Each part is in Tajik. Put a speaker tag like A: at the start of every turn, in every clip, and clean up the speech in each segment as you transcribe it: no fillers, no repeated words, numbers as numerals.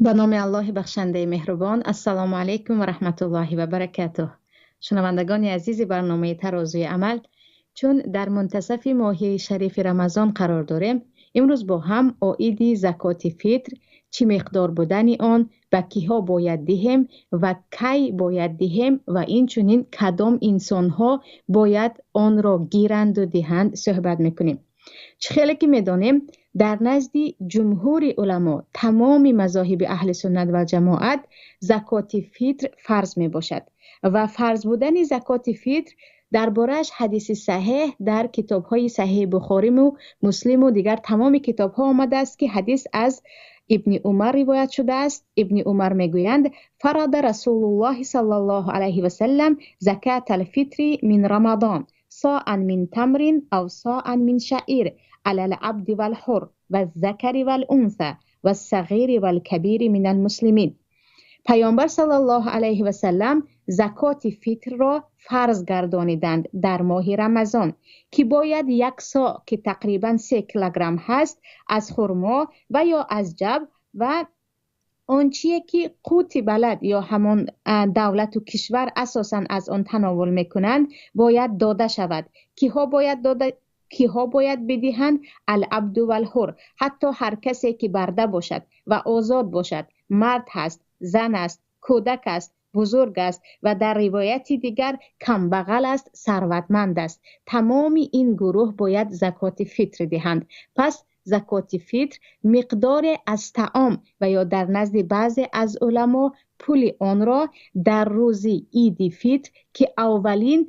A: Ба номи Аллоҳи бахшандаи меҳрубон. Ассалому алайкум ва раҳматуллоҳи ва баракатуҳ. Шунавандагони азизи барномаи Тарозуи амал, чун дар мунтасафи моҳи шарифи Рамазон қарор дорем, имрӯз бо ҳам оиди закоти фитр, чӣ миқдор будани он, ба киҳо бояд диҳем ва кай бояд диҳем ва инчунин кадом инсонҳо бояд онро гиранду диҳанд суҳбат мекунем. Чӣ хеле ки медонем, дар назди ҷумҳури уламо, тамоми мазоҳиби аҳли суннат ва ҷамоат закоти фитр фарз мебошад ва фарз будани закоти фитр дар борааш ҳадиси саҳеҳ дар китобҳои саҳеҳи Бухориму Муслиму дигар тамоми китобҳо омадааст, ки ҳадис аз Ибни Умар ривоят шудааст. Ибни Умар мегӯянд: фарада Расулуллоҳи саллаллоҳу алайҳи васаллам закатал фитри мин Рамадон соан мин тамрин ав соан мин шаир алал абди вал ҳур ваз-закари вал унса вас-сағири вал кабири минал муслимин. Паёмбар саллаллоҳу алайҳи васаллам закоти фитрро фарз гардониданд дар моҳи Рамазон, ки бояд як со, ки тақрибан 3 килограмм ҳаст, аз хурмо ва ё аз ҷав ва он чие ки қути балад ё ҳамон давлату кишвар асосан аз он тановул мекунанд, бояд дода шавад. Киҳо бояд дода, киҳо бояд бидиҳанд? Ал-абду вал-ҳур, ҳатто ҳар касе ки барда бошад ва озод бошад, мард ҳаст, зан аст, кӯдак аст, бузург аст ва дар ривояти дигар камбағал аст, сарватманд аст. Тамоми ин гурӯҳ бояд закоти фитр диҳанд. Пас закоти фитр миқдоре аз таом ва ё дар назди баъзе аз уламо пули онро дар рӯзи иди фитр, ки аввалин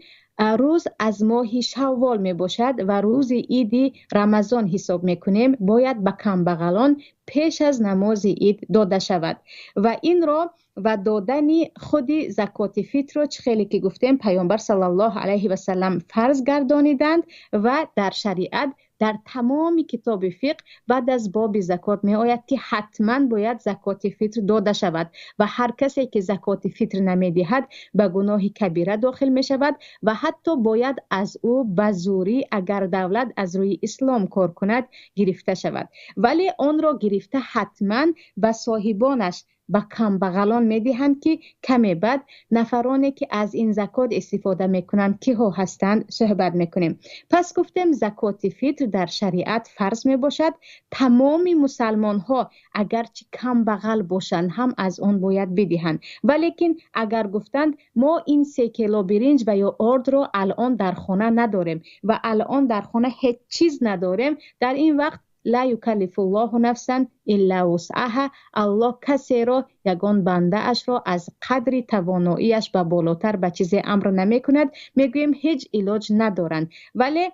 A: рӯз аз моҳи Шаввол мебошад ва рӯзи иди Рамазон ҳисоб мекунем, бояд ба камбағалон пеш аз намози ид дода шавад. Ва инро ва додани худи закоти фитрро, чӣ хеле ки гуфтем, Паёмбар саллаллоҳу алайҳи васаллам фарз гардониданд ва дар шариат дар тамоми китоби фиқҳ баъд аз боби закот меояд, ки ҳатман бояд закоти фитр дода шавад ва ҳар касе ки закоти фитр намедиҳад ба гуноҳи кабира дохил мешавад ва ҳатто бояд аз ӯ ба зӯрӣ, агар давлат аз рӯи ислом кор кунад, гирифта шавад. Вале онро гирифта ҳатман ба соҳибонаш, ба камбағалон медиҳанд, ки каме баъд нафароне ки аз ин закот истифода мекунанд киҳо ҳастанд суҳбат мекунем. Пас гуфтем закоти фитр дар шариат фарз мебошад. Тамоми мусалмонҳо агарчи камбағал бошанд ҳам аз он бояд бидиҳанд. Валекин агар гуфтанд мо ин 3 кило биринҷ ва ё ордро алон дар хона надорем ва алон дар хона ҳеҷ чиз надорем, дар ин вақт ла юкаллифуллоҳу нафсан илла вусъаҳа, Аллоҳ касеро, ягон бандаашро аз қадри тавоноияш ба болотар ба чизе амр намекунад. Мегӯем ҳеҷ илоҷ надоранд. Вале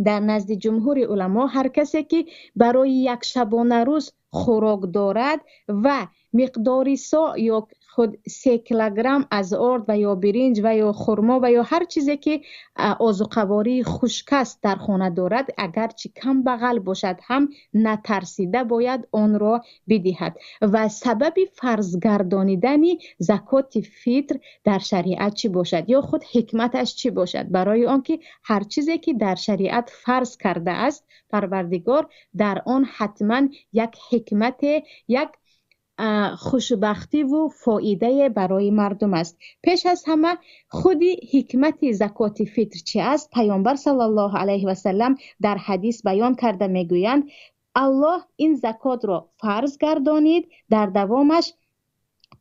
A: дар назди ҷумҳури уламо ҳар касе ки барои як шабона рӯз хӯрок дорад ва миқдори со ё худ 3 килограмм аз орд ва ё биринҷ ва ё хурмо ва ё ҳар чизе ки озуқавории хушк аст дар хона дорад, агарчи камбағал бошад ҳам натарсида бояд онро бидиҳад. Ва сабаби фарз гардонидани закоти фитр дар шариат чӣ бошад ё худ ҳикматаш чӣ бошад? Барои он ки ҳар чизе ки дар шариат фарз кардааст Парвардигор, дар он ҳатман як ҳикмате, як хушбахтиву фоидае барои мардум аст. Пеш аз ҳама худи ҳикмати закоти фитр чи аст? Паёмбар саллаллоҳу алайҳи васаллам дар ҳадис баён карда мегӯянд: Аллоҳ ин закотро фарз гардонид, дар давомаш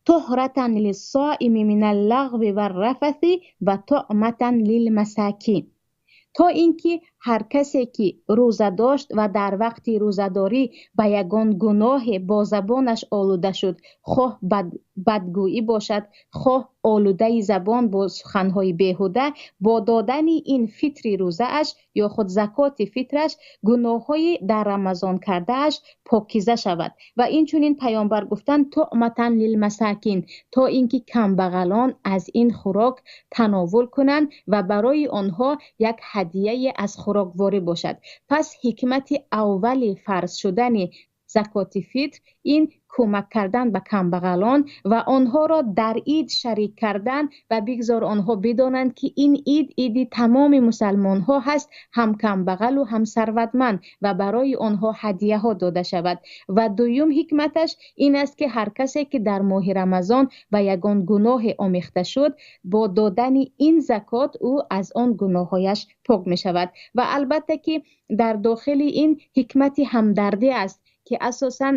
A: туҳратан лиссоими минал лағви варрафаси ва туъматан лилмасакин, то инки ҳар касе ки рӯза дошт ва дар вақти рӯзадорӣ ба ягон гуноҳе бо забонаш олуда шуд, хоҳ бадгӯӣ бошад, хоҳ олудаи забон бо суханҳои беҳуда, бо додани ин фитри рӯзааш ё худ закоти фитраш гуноҳҳои дар Рамазон кардааш покиза шавад. Ва инчунин паёмбар гуфтанд туъматан лилмасакин, то инки камбағалон аз ин хӯрок тановул кунанд ва барои онҳо як ҳадияе аз хӯрокворӣ бошад. Пас ҳикмати аввали фарз шудани Закоти фитр ин кӯмак кардан ба камбағалон ва онҳоро дар ид шарик кардан ва бигзор онҳо бидонанд, ки ин ид иди тамоми мусалмонҳо ҳаст, ҳам камбағал ва ҳам сарватманд, ва барои онҳо ҳадияҳо дода шавад. Ва дуюм ҳикматаш ин аст, ки ҳар касе ки дар моҳи Рамазон ба ягон гуноҳе омехта шуд, бо додани ин закот ӯ аз он гуноҳҳояш пок мешавад. Ва албатта ки дар дохили ин ҳикмати ҳамдардӣ аст, ки асосан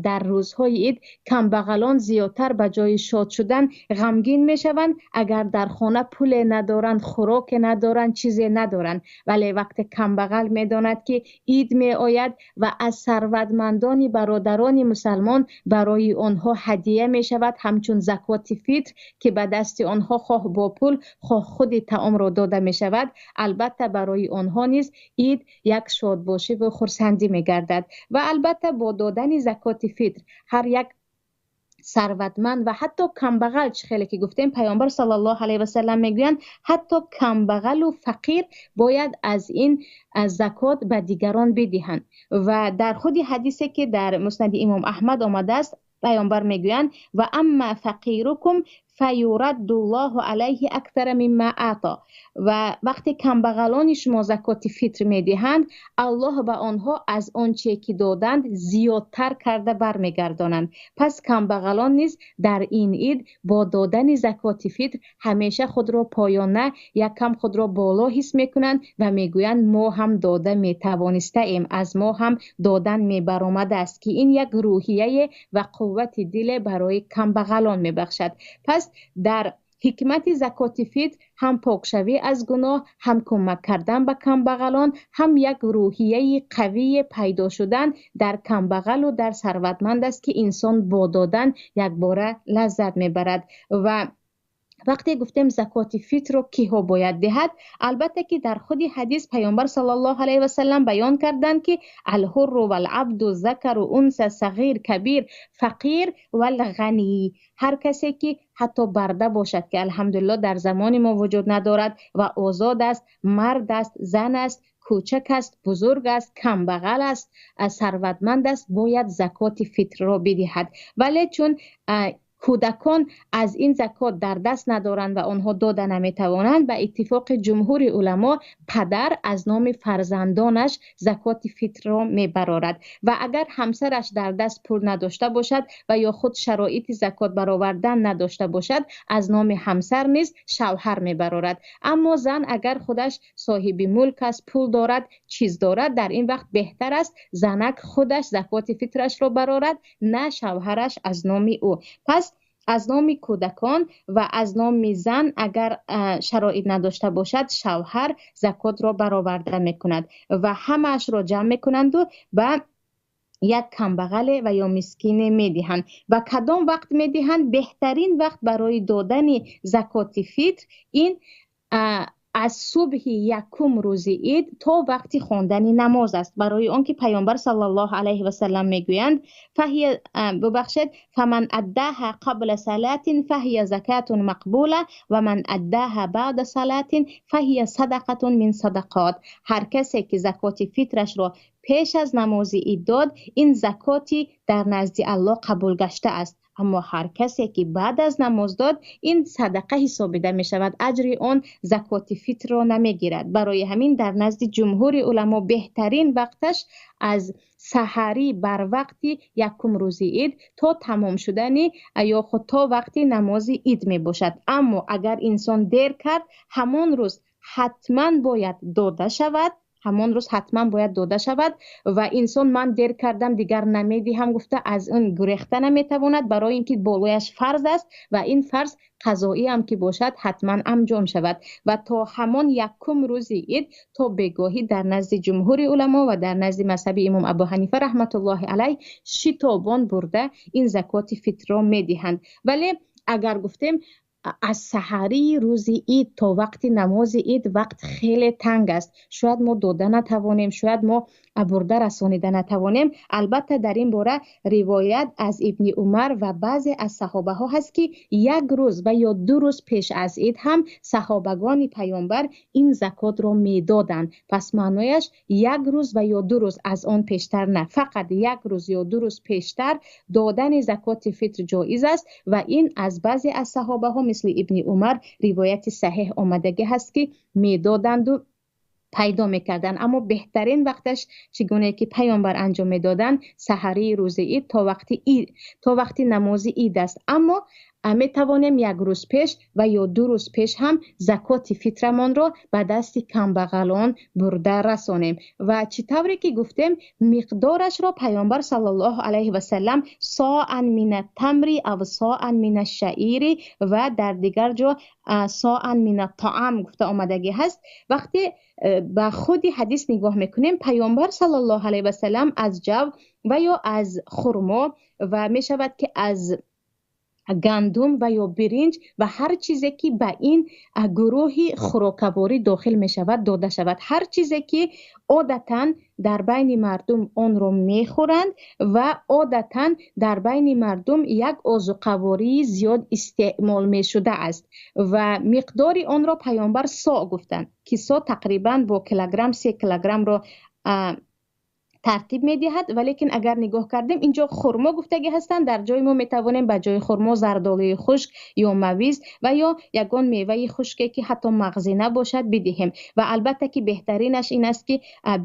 A: дар рӯзҳои ид камбағалон зиёдтар ба ҷои шод шудан ғамгин мешаванд, агар дар хона пуле надоранд, хӯроке надоранд, чизе надоранд. Вале вақте камбағал медонад, ки ид меояд ва аз сарватмандони бародарони мусалмон барои онҳо ҳадия мешавад, ҳамчун закоти фитр, ки ба дасти онҳо хоҳ бо пул, хоҳ худи таомро дода мешавад, албатта барои онҳо низ ид як шодбошӣ ва хурсандӣ мегардад. Ва албатта бо додани закоти фитр ҳар як сарватманд ва ҳатто камбағал, чӣ хеле ки гуфтем, Паёмбар саллаллоҳу алайҳи васаллам мегӯянд, ҳатто камбағалу фақир бояд аз ин закот ба дигарон бидиҳанд. Ва дар худи ҳадисе ки дар Муснади Имом Аҳмад омадааст, Паёмбар мегӯянд: ва амма фақирукум фаюраддуллоҳу алайҳи аксара мимма ато. Ва вақте камбағалони шумо закоти фитр медиҳанд, Аллоҳ ба онҳо аз он чизе ки доданд зиёдтар карда бармегардонанд. Пас камбағалон низ дар ин ид бо додани закоти фитр ҳамеша худро поёна, якам худро боло ҳис мекунанд ва мегӯянд: мо ҳам дода метавонистаем, аз мо ҳам додан мебаромадааст, ки ин як рӯҳияе ва қуввати диле барои камбағалон мебахшад. Пас дар ҳикмати закоти фитр ҳам покшавӣ аз гуноҳ, ҳам кӯмак кардан ба камбағалон, ҳам як рӯҳияи қавие пайдо шудан дар камбағалу дар сарватманд аст, ки инсон бо додан якбора лаззат мебарад. Ва вақте гуфтем закоти фитрро киҳо бояд диҳад, албатта ки дар худи ҳадис Паёмбар саллаллоҳу алайҳи васаллам баён карданд, ки алҳурру валабду, закару, унса, сағир, кабир, фақир валғанӣ, ҳар касе ки ҳатто барда бошад, ки алҳамдулиллоҳ дар замони мо вуҷуд надорад, ва озод аст, мард аст, зан аст, кӯчак аст, бузург аст, камбағал аст, сарватманд аст, бояд закоти фитрро бидиҳад. Вале чун кӯдакон аз ин закот дар даст надоранд ва онҳо дода наметавонанд, ба иттифоқи ҷумҳури уламо падар аз номи фарзандонаш закоти фитрро мебарорад. Ва агар ҳамсараш дар даст пул надошта бошад ва ё худ шароити закот баровардан надошта бошад, аз номи ҳамсар низ шавҳар мебарорад. Аммо зан агар худаш соҳиби мулк аст, пул дорад, чиз дорад, дар ин вақт беҳтар аст занак худаш закоти фитрашро барорад, на шавҳараш аз номи ӯ. Пас аз номи кӯдакон ва аз номи зан агар шароит надошта бошад, шавҳар закотро бароварда мекунад ва ҳамаашро ҷамъ мекунанду ба як камбағале ва ё мискине медиҳанд. Ва кадом вақт медиҳанд? Беҳтарин вақт барои додани закоти фитр ин аз субҳи якум рӯзи ид то вақти хондани намоз аст. Барои он ки Паёмбар саллаллоҳу алайҳи васаллам мегӯянд: фаҳия, бубахшед, фаман аддаҳа қабла салатин фаҳия закатун мақбула ва ман аддаҳа баъда салатин фаҳия садақатун мин садақот. Ҳар касе ки закоти фитрашро пеш аз намози ид дод, ин закоти дар назди Аллоҳ қабул гашта аст. Аммо ҳар касе ки баъд аз намоз дод, ин садақа ҳисобида мешавад, аҷри он закоти фитрро намегирад. Барои ҳамин дар назди ҷумҳури уламо беҳтарин вақташ аз саҳарӣ бар вақти якум рӯзи ид то тамом шудани ё худ то вақти намози ид мебошад. Аммо агар инсон дер кард, ҳамон рӯз ҳатман бояд дода шавад. Ҳамон рӯз ҳатман бояд дода шавад ва инсон ман дер кардам, дигар намедиҳам гуфта аз он гурехта наметавонад, барои ин ки болояш фарз аст ва ин фарз қазоӣ ҳам ки бошад ҳатман анҷом шавад. Ва то ҳамон якум рӯзи ид то бегоҳӣ дар назди ҷумҳури уламо ва дар назди мазҳаби Имом Абу Ҳанифа раҳматуллоҳи алайҳ шитобон бурда ин закоти фитрро медиҳанд. Вале агар гуфтем Аз саҳарии рӯзи ид то вақти намози ид вақт хеле танг аст. Шояд мо дода натавонем, шояд мо бурда расонида натавонем. Албатта, дар ин бора ривоят аз Ибни Умар ва баъзе аз саҳобаҳо ҳаст, ки як рӯз ва ё 2 рӯз пеш аз ид ҳам саҳобагони паёмбар ин закотро медоданд. Пас маънояш як рӯз ва ё 2 рӯз аз он пештар на, фақат як рӯз ё 2 рӯз пештар додани закоти фитр ҷоиз аст ва ин аз баъзе аз саҳобаҳо мисли Ибни Умар ривояти саҳеҳ омадагӣ ҳаст, ки медоданду пайдо мекарданд. Аммо беҳтарин вақташ чӣ гуна ки паёмбар анҷом медоданд, саҳарии рӯзи ид то вақти намози ид аст. Аммо метавонем як рӯз пеш ва ё 2 рӯз пеш ҳам закоти фитрамонро ба дасти камбағалон бурда расонем. Ва чӣ тавре ки гуфтем, миқдорашро паёмбар саллаллоҳу алайҳи васаллам соан мина тамри ав соан мина шаири ва дар дигар ҷо соан мина таам гуфта омадагӣ ҳаст. Вақте ба худи ҳадис нигоҳ мекунем, паёмбар саллаллоҳу алайҳи васаллам аз ҷав ва ё аз хурмо ва мешавад ки аз гандум ва ё биринҷ ва ҳар чизе ки ба ин гурӯҳи хӯрокаворӣ дохил мешавад дода шавад. Ҳар чизе ки одатан дар байни мардум онро мехӯранд ва одатан дар байни мардум як озуқавории зиёд истеъмол мешуда аст ва миқдори онро паёмбар со гуфтанд, ки со тақрибан бо килограмм 3 килограммро тартиб медиҳад. Валекин агар нигоҳ кардем, инҷо хурмо гуфтагӣ ҳастанд, дар ҷои мо метавонем ба ҷои хурмо зардолуи хушк ё мавиз ва ё ягон меваи хушке ки ҳатто мағзӣ набошад бидиҳем. Ва албатта ки беҳтаринаш ин аст ки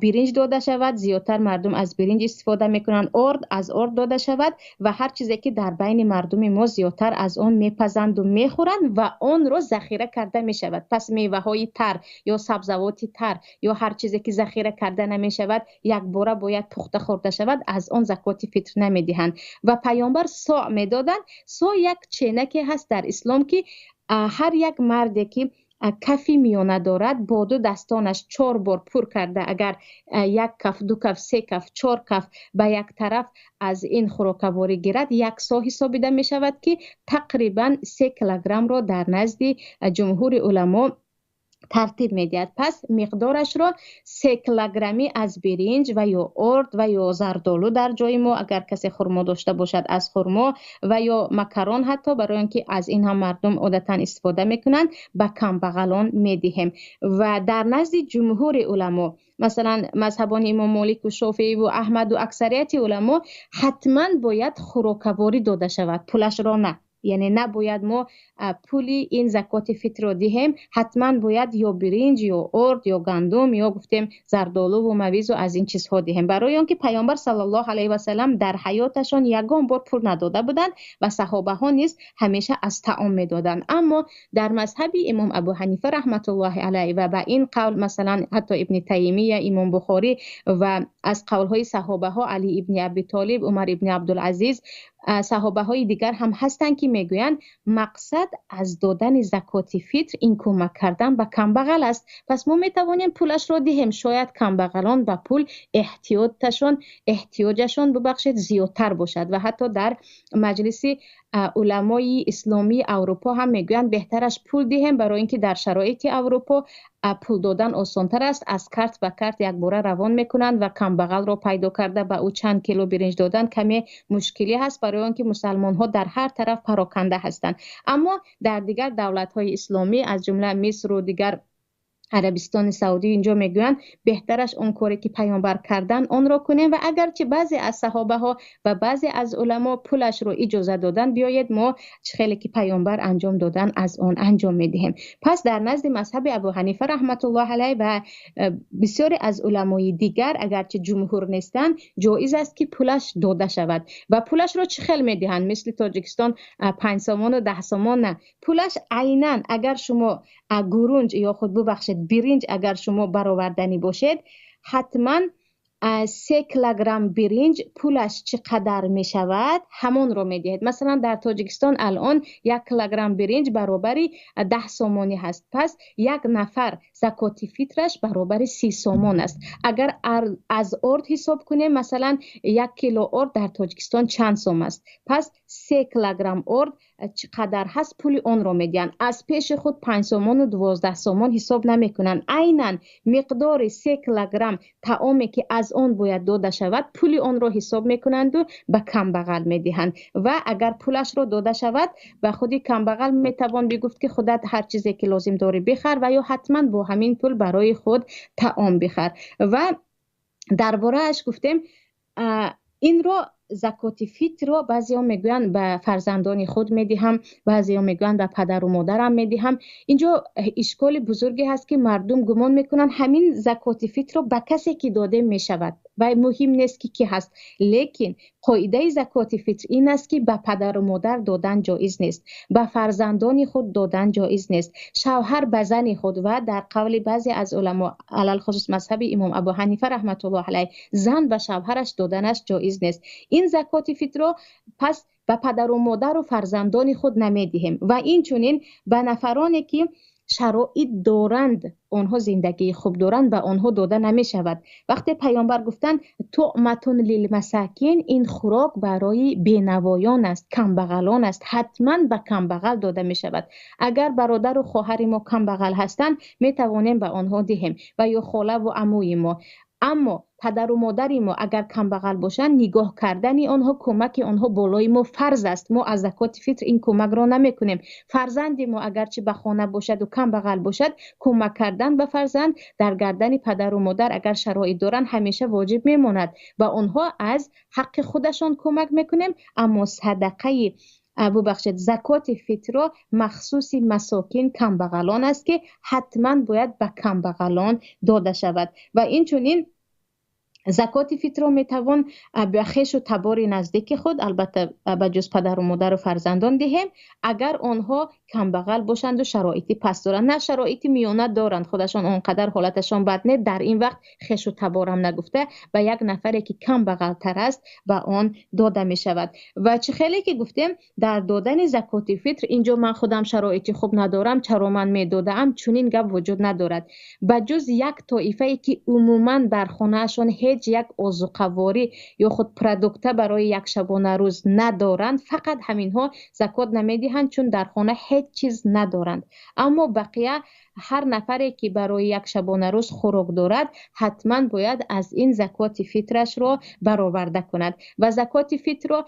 A: биринҷ дода шавад, зиёдтар мардум аз биринҷ истифода мекунанд, орд аз орд дода шавад ва ҳар чизе ки дар байни мардуми мо зиёдтар аз он мепазанду мехӯранд ва онро захира карда мешавад. Пас меваҳои тар ё сабзавоти тар ё ҳар чизе ки захира карда намешавад, якбора бояд пухта хӯрда шавад, аз он закоти фитр намедиҳанд. Ва паёмбар со медоданд. Со як ченаке ҳаст дар ислом ки ҳар як марде ки кафи миёна дорад, бо ду дастонаш 4 бор пур карда, агар 1 каф, 2 каф, 3 каф, 4 каф ба як тараф аз ин хӯрокаворӣ гирад, як со ҳисобида мешавад ки тақрибан 3 килограммро дар назди ҷумҳури уламо тартиб медиҳад. Пас миқдорашро 3 килограммӣ аз биринҷ ва ё орд ва ё зардолу дар ҷои мо, агар касе хурмо дошта бошад аз хурмо ва ё макарон, ҳатто барои он ки аз ин ҳам мардум одатан истифода мекунанд, ба камбағалон медиҳем. Ва дар назди ҷумҳури уламо, масалан мазҳабони имом Молик ва Шофеӣ ва Аҳмад ва аксарияти уламо, ҳатман бояд хӯрокаворӣ дода шавад, пулашро на. Яъне набояд мо пули ин закоти фитрро диҳем, ҳатман бояд ё биринҷ, ё орд, ё гандум, ё гуфтем зардолу ва мавизу аз ин чизҳо диҳем. Барои он ки паёмбар саллаллоҳу алайҳи васаллам дар ҳаёташон ягон бор пул надода буданд ва саҳобаҳо низ ҳамеша аз таом медоданд. Аммо дар мазҳаби имом Абу Ҳанифа раҳматуллоҳи алайҳ ва ба ин қавл масалан ҳатто Ибни Таймия, имом Бухорӣ ва аз қавлҳои саҳобаҳо Али ибни Аби Толиб, Умар ибни Абдулазиз, саҳобаҳои дигар ҳам ҳастанд ки мегӯянд мақсад аз додани закоти фитр ин кӯмак кардан ба камбағал аст. Пас мо метавонем пулашро диҳем, шояд камбағалон ба пул эҳтиёҷашон зиёдтар бошад. Ва ҳатто дар маҷлиси уламои исломии Аврупо ҳам мегӯянд беҳтараш пул диҳем, барои ин ки дар шароити Аврупо пул додан осонтар аст, аз карт ба карт якбора равон мекунанд ва камбағалро пайдо карда ба ӯ чанд кило биринҷ додан каме мушкилӣ ҳаст, барои он ки мусалмонҳо дар ҳар тараф пароканда ҳастанд. Аммо дар дигар давлатҳои исломӣ аз ҷумла Мисру дигар Арабистони Саудӣ инҷо мегӯянд беҳтараш он коре ки паёмбар кардан онро кунем. Ва агарчи баъзе аз саҳобаҳо ва баъзе аз уламо пулашро иҷоза додан, биёед мо чӣ хеле ки паёмбар анҷом додан аз он анҷом медиҳем. Пас дар назди мазҳаби Абу Ҳанифа раҳматуллоҳ алайҳ ва бисёре аз уламои дигар агарчи ҷумҳур нестанд, ҷоиз аст ки пулаш дода шавад. Ва пулашро чӣ хел медиҳанд? Мисли Тоҷикистон 5 сомону 10 сомон на. Пулаш айнан агар шумо гурунҷ ё худ бубахшед биринҷ агар шумо бароварданӣ бошед, ҳатман 3 килограмм биринҷ пулаш чӣ қадар мешавад ҳамонро медиҳед. Масалан дар Тоҷикистон алон 1 килограмм биринҷ баробари 10 сомонӣ ҳаст. Пас як нафар закоти фитраш баробари 30 сомон аст. Агар аз орд ҳисоб кунем, масалан 1 кило орд дар Тоҷикистон чанд сом аст? Пас 3 килограмм орд чӣ қадар ҳаст, пули онро медиҳанд. Аз пеши худ 5 сомону 12 сомон ҳисоб намекунанд. Айнан миқдори 3 килограмм таоме ки аз он бояд дода шавад, пули онро ҳисоб мекунанду ба камбағал медиҳанд. Ва агар пулашро дода шавад, ба худи камбағал метавон бигуфт ки худат ҳар чизе ки лозим дорӣ бихар ва ё ҳатман бо ҳамин пул барои худ таом бихар. Ва дар борааш гуфтем, инро закоти фитрро баъзеҳо мегӯянд ба фарзандони худ медиҳам, баъзеҳо мегӯянд ба падару модарам медиҳам. Инҷо ишколи бузурге ҳаст ки мардум гумон мекунанд ҳамин закоти фитрро ба касе ки дода мешавад ва муҳим нест ки кӣ ҳаст. Лекин қоидаи закоти фитр ин аст ки ба падару модар додан ҷоиз нест, ба фарзандони худ додан ҷоиз нест, шавҳар ба зани худ ва дар қавли баъзе аз уламо, алалхусус мазҳаби имом Абу Ҳанифа раҳматуллоҳ алайҳ, зан ба шавҳараш доданаш ҷоиз нест. Ин закоти фитрро пас ба падару модару фарзандони худ намедиҳем ва инчунин ба нафароне ки шароит доранд, онҳо зиндагии хуб доранд, ба онҳо дода намешавад. Вақте паёмбар гуфтанд туъматун лилмасакин, ин хӯрок барои бенавоён аст, камбағалон аст, ҳатман ба камбағал дода мешавад. Агар бародару хоҳари мо камбағал ҳастанд, метавонем ба онҳо диҳем ва ё холаву амӯи мо. Аммо падару модари мо агар камбағал бошанд, нигоҳ кардани онҳо, кӯмаки онҳо болои мо фарз аст. Мо аз закоти фитр ин кӯмакро намекунем. Фарзанди мо агарчи ба хона бошад ва камбағал бошад, кӯмак кардан ба фарзанд дар гардани падару модар агар шароит доранд ҳамеша воҷиб мемонад. Ба онҳо аз ҳаққи худашон кӯмак мекунем, аммо садақаи бубахшед, закоти фитрро махсуси масокин камбағалон аст ки ҳатман бояд ба камбағалон дода шавад. Ва инчунин закоти фитрро метавон ба хешу табори наздики худ, албатта ба ҷуз падару модару фарзандон диҳем, агар онҳо камбағал бошанду шароити паст доранд, на шароити миёна доранд, худашон он қадар ҳолаташон бад не, дар ин вақт хешу таборам нагуфта ба як нафаре ки камбағалтар аст ба он дода мешавад. Ва чӣ хеле ки гуфтем, дар додани закоти фитр инҷо ман худам шароити хуб надорам, чаро ман медодаам, чунин гап вуҷуд надорад. Ба ҷуз як тоифае ки умуман дар хонаашон ҳеҷ як озуқаворӣ ё худ продукта барои як шабонарӯз надоранд, фақат ҳаминҳо закот намедиҳанд, чун дар хона ҳеҷ чиз надоранд. Аммо бақия ҳар нафаре ки барои як шабонарӯз хӯрок дорад, ҳатман бояд аз ин закоти фитрашро бароварда кунад. Ва закоти фитрро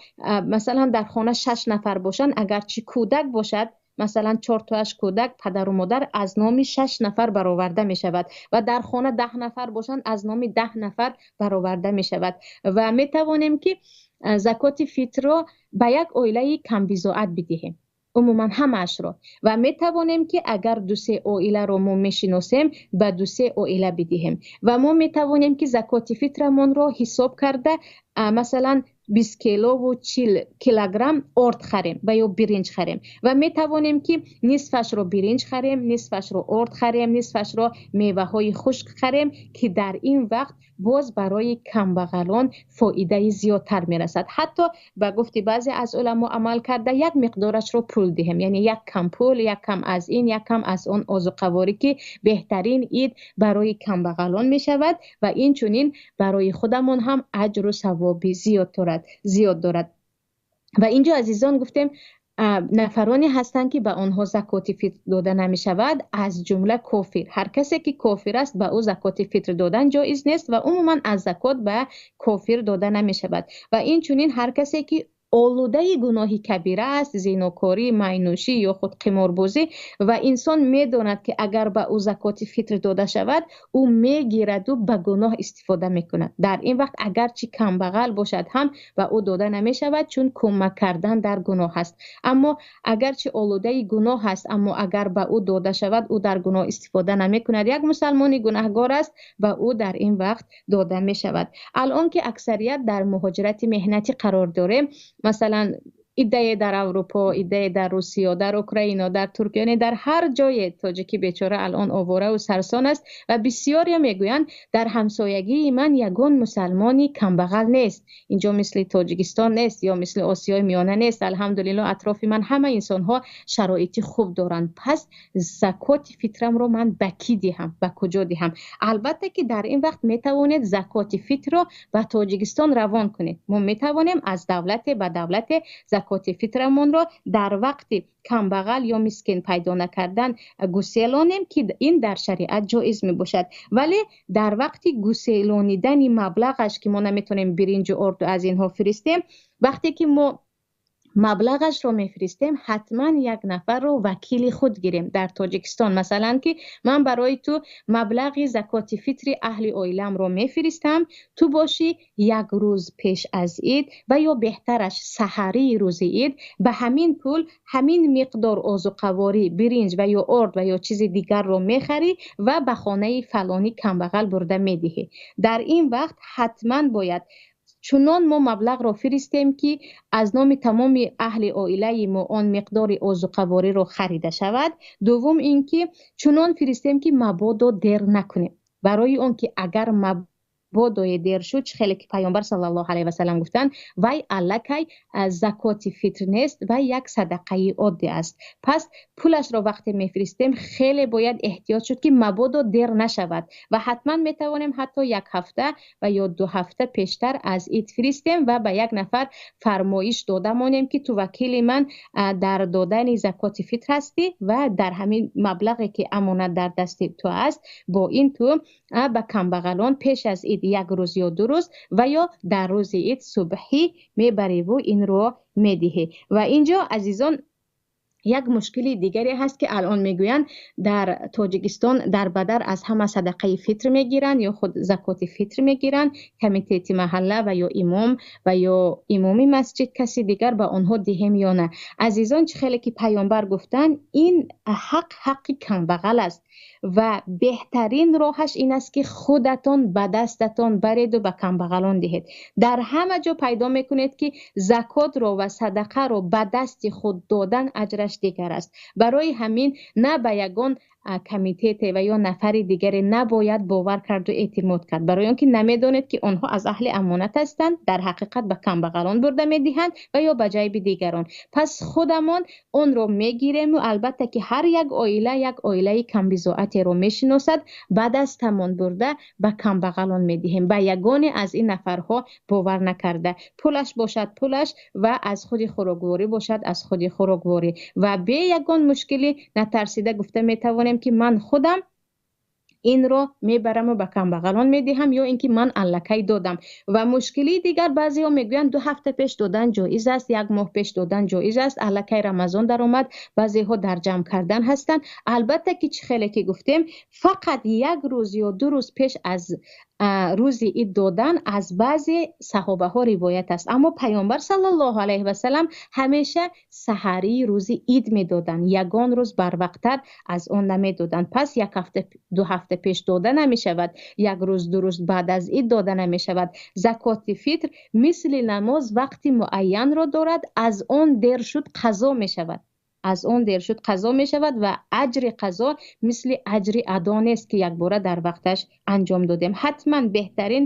A: масалан дар хона 6 нафар бошанд, агарчи кӯдак бошад, масалан 4 тоаш кӯдак, падару модар аз номи 6 нафар бароварда мешавад ва дар хона 10 нафар бошанд, аз номи 10 нафар бароварда мешавад. Ва метавонем ки закоти фитрро ба як оилаи камбизоат бидиҳем, умуман ҳамаашро, ва метавонем ки агар 2-3 оиларо мо мешиносем, ба 2-3 оила бидиҳем. Ва мо метавонем ки закоти фитрамонро ҳисоб карда, масалан 20 килову 40 килограмм орд харем ва ё биринҷ харем, ва метавонем ки нисфашро биринҷ харем, нисфашро орд харем, нисфашро меваҳои хушк харем, ки дар ин вақт боз барои камбағалон фоидаи зиёдтар мерасад. Ҳатто ба гуфти баъзе аз уламо амал карда як миқдорашро пул диҳем, яъне як кам пул, як кам аз ин, як кам аз он озуқаворӣ, ки беҳтарин ид барои камбағалон мешавад ва инчунин барои худамон ҳам аҷру савоби зиёд дорад. Ва инҷо азизон гуфтем, нафароне ҳастанд ки ба онҳо закоти фитр дода намешавад, аз ҷумла кофир. Ҳар касе ки кофир аст, ба ӯ закоти фитр додан ҷоиз нест ва умуман аз закот ба кофир дода намешавад. Ва инчунин ҳар касе ки олудаи гуноҳи кабира аст, зинокорӣ, майнӯшӣ ё худ қиморбозӣ, ва инсон медонад ки агар ба ӯ закоти фитр дода шавад, ӯ мегираду ба гуноҳ истифода мекунад. Дар ин вақт агарчи камбағал бошад ҳам ба ӯ дода намешавад, чун кӯмак кардан дар гуноҳ аст. Аммо агарчи олудаи гуноҳ аст, аммо агар ба ӯ дода шавад, ӯ дар гуноҳ истифода намекунад. Як мусалмони гунаҳгор аст, ба ӯ дар ин вақт дода мешавад. Алон ки аксарият дар муҳоҷирати меҳнатӣ қарор дорем, масалан иддае дар Аврупо, иддае дар Русия, дар Украина, дар Туркия, яъне дар ҳар ҷое тоҷики бечора алон овора ва сарсон аст ва бисёре мегӯянд дар ҳамсоягии ман ягон мусалмони камбағал нест. Инҷо мисли Тоҷикистон нест ё мисли Осиёи Миёна нест. Алҳамдулиллоҳ, атрофи ман ҳама инсонҳо шароити хуб доранд. Пас закоти фитрамро ман ба кӣ диҳам, ба куҷо диҳам? Албатта ки дар ин вақт метавонед закоти фитрро ба Тоҷикистон равон кунед. Мо метавонем аз давлате ба давлате закоти фитрамонро дар вақти камбағал ё мискин пайдо накардан гуселонем, ки ин дар шариат ҷоиз мебошад. Вале дар вақти гуселонидани маблағаш, ки мо наметавонем биринҷу орду аз инҳо фиристем, вақте ки мо маблағашро мефиристем, ҳатман як нафарро вакили худ гирем. Дар Тоҷикистон масалан, ки ман барои ту маблағи закоти фитри аҳли оиламро мефиристам, ту бошӣ як рӯз пеш аз ид ва ё беҳтараш саҳарии рӯзи ид ба ҳамин пул ҳамин миқдор озуқаворӣ, биринҷ ва ё орд ва ё чизи дигарро мехарӣ ва ба хонаи фалонӣ камбағал бурда медиҳӣ. Дар ин вақт ҳатман бояд чунон мо маблағро фиристем, ки аз номи тамоми аҳли оилаи мо он миқдори озуқавориро харида шавад. Дуввум ин ки чунон фиристем, ки мабодо дер накунем, барои он ки агар мабодое дер шуд, чӣ хеле ки Паёмбар саллаллоҳу алайҳи васаллам гуфтанд, вай аллакай закоти фитр нест ва як садақаи оддӣ аст. Пас пулашро вақте мефиристем, хеле бояд эҳтиёт шуд, ки мабодо дер нашавад, ва ҳатман метавонем ҳатто як ҳафта ва ё 2 ҳафта пештар аз ид фиристем ва ба як нафар фармоиш дода монем, ки ту вакили ман дар додани закоти фитр ҳастӣ ва дар ҳамин маблағе ки амонат дар дасти ту аст, бо ин ту ба камбағалон пеш аз ид як рӯз ё 2 рӯз ва ё дар рӯзи ид субҳӣ мебариву инро медиҳӣ. Ва инҷо, азизон, як мушкили дигаре ҳаст, ки алон мегӯянд дар Тоҷикистон дар бадар аз ҳама садақаи фитр мегиранд ё худ закоти фитр мегиранд, комитети маҳалла ва ё имом ва ё имоми масҷид, каси дигар ба онҳо диҳем ё на. Азизон, чӣ хеле ки Паёмбар гуфтанд, ин ҳақ ҳаққи камбағал аст ва беҳтарин роҳаш ин аст, ки худатон ба дастатон бареду ба камбағалон диҳед. Дар ҳама ҷо пайдо мекунед, ки закотро ва садақаро ба дасти худ додан аҷраш дигар аст. Барои ҳамин на ба ягон комитете ва ё нафари дигаре набояд бовар карду эътимод кард, барои он ки намедонед, ки онҳо аз аҳли амонат ҳастанд, дар ҳақиқат ба камбағалон бурда медиҳанд ва ё ба ҷайби дигарон. Пас худамон онро мегирему албатта ки ҳар як оила як оилаи камбизоатеро мешиносад, ба дастамон бурда ба камбағалон медиҳем, ба ягоне аз ин нафарҳо бовар накарда. Пулаш бошад пулаш ва аз худи хӯрокворӣ бошад аз худи хӯрокворӣ, ва бе ягон мушкилӣ натарсида гуфта метавонем, ки ман худам инро мебарам ва ба камбағалон медиҳам ё ин ки ман аллакай додам. Ва мушкилии дигар, баъзеҳо мегӯянд 2 ҳафта пеш додан ҷоиз аст, 1 моҳ пеш додан ҷоиз аст, аллакай Рамазон даромад, баъзеҳо дар ҷамъ кардан ҳастанд. Албатта ки чӣ хеле ки гуфтем, фақат 1 рӯз ё 2 рӯз пеш аз рӯзи ид додан аз баъзе саҳобаҳо ривоят аст, аммо Паёмбар саллаллоҳу алайҳи васаллам ҳамеша саҳарии рӯзи ид медоданд, ягон рӯз барвақттар аз он намедоданд. Пас 1 ҳафта 2 ҳафта пеш дода намешавад, 1 рӯз 2 рӯз баъд аз ид дода намешавад. Закоти фитр мисли намоз вақти муайянро дорад, аз он дер шуд қазо мешавад, аз он дер шуд қазо мешавад ва аҷри қазо мисли аҷри адо нест, ки якбора дар вақташ анҷом додем. Ҳатман беҳтарин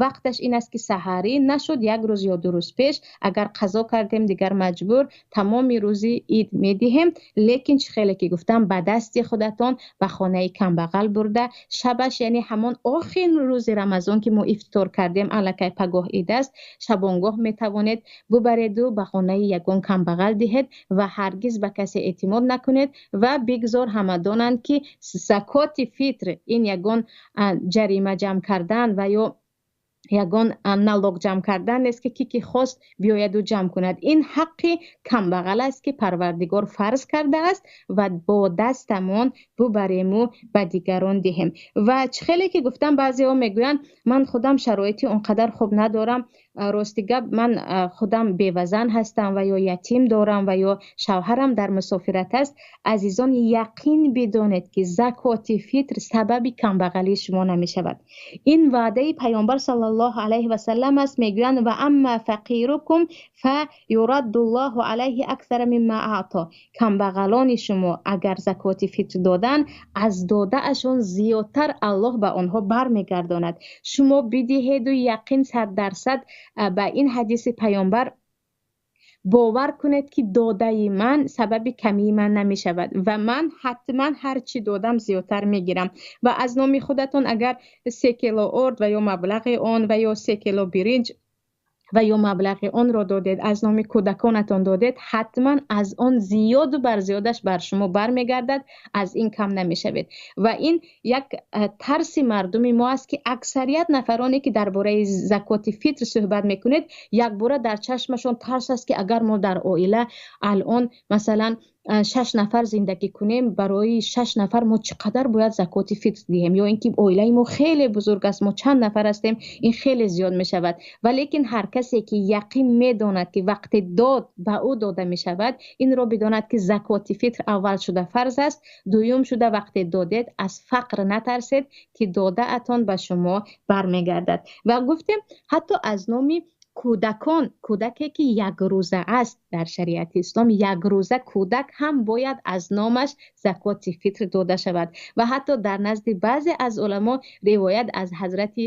A: вақташ ин аст, ки саҳарӣ нашуд 1 рӯз ё 2 рӯз пеш, агар қазо кардем дигар маҷбур тамоми рӯзи ид медиҳем, лекин чӣ хеле ки гуфтам, ба дасти худатон ба хонаи камбағал бурда шабаш, яъне ҳамон охирин рӯзи Рамазон ки мо ифтор кардем, аллакай пагоҳ ид аст, шабонгоҳ метавонед бубареду ба хонаи ягон камбағал диҳед ва ҳаргиз ба касе эътимод накунед ва бигзор ҳама донанд, ки закоти фитр ин ягон ҷарима ҷамъ кардан ва ё ягон налог ҷамъ кардан нест, ки ки хост биёяду ҷамъ кунад. Ин ҳаққи камбағал аст, ки Парвардигор фарз кардааст ва бо дастамон бубарему ба дигарон диҳем. Ва чӣ хеле ки гуфтам, баъзеҳо мегӯянд ман худам шароити он қадар хуб надорам, рости гап ман худам бевазан ҳастам ва ё ятим дорам ва ё шавҳарам дар мусофират аст. Азизон, яқин бидонед, ки закоти фитр сабаби камбағалии шумо намешавад. Ин ваъдаи Паёмбар саллаллоҳу алайҳи васаллам аст. Мегӯянд ва амма фақирукум фа юраддуллоҳу алайҳи аксара мимма аъто. Камбағалони шумо агар закоти фитр додан, аз додаашон зиёдтар Аллоҳ ба онҳо бармегардонад. Шумо бидиҳеду яқин 100% ба ин ҳадиси Паёмбар бовар кунед, ки додаи ман сабаби камии ман намешавад ва ман ҳатман ҳар чӣ додам зиёдтар мегирам. Ва аз номи худатон агар 3 кило орд ва ё маблағи он ва ё 3 кило биринҷ Ва ё маблағи онро додед, аз номи кӯдаконатон додед, ҳатман аз он зиёду бар зиёдаш бар шумо бармегардад, аз ин кам намешавед. Ва ин як тарси мардуми мо аст, ки аксарият нафароне ки дар бораи закоти фитр суҳбат мекунед, якбора дар чашмашон тарс аст, ки агар мо дар оила алон масалан 6 нафар зиндагӣ кунем, барои 6 нафар мо чӣ қадар бояд закоти фитр диҳем, ё ин ки оилаи мо хеле бузург аст, мо чанд нафар ҳастем, ин хеле зиёд мешавад. Валекин ҳар касе ки яқин медонад, ки вақти дод ба ӯ дода мешавад, инро бидонад, ки закоти фитр аввал шуда фарз аст, дуюм шуда вақте додед аз фақр натарсед, ки додаатон ба шумо бармегардад. Ва гуфтем ҳатто аз номи кӯдакон, кӯдаке ки якрӯза аст, дар шариати ислом якрӯза кӯдак ҳам бояд аз номаш закоти фитр дода шавад. Ва ҳатто дар назди баъзе аз уламо ривоят аз ҳазрати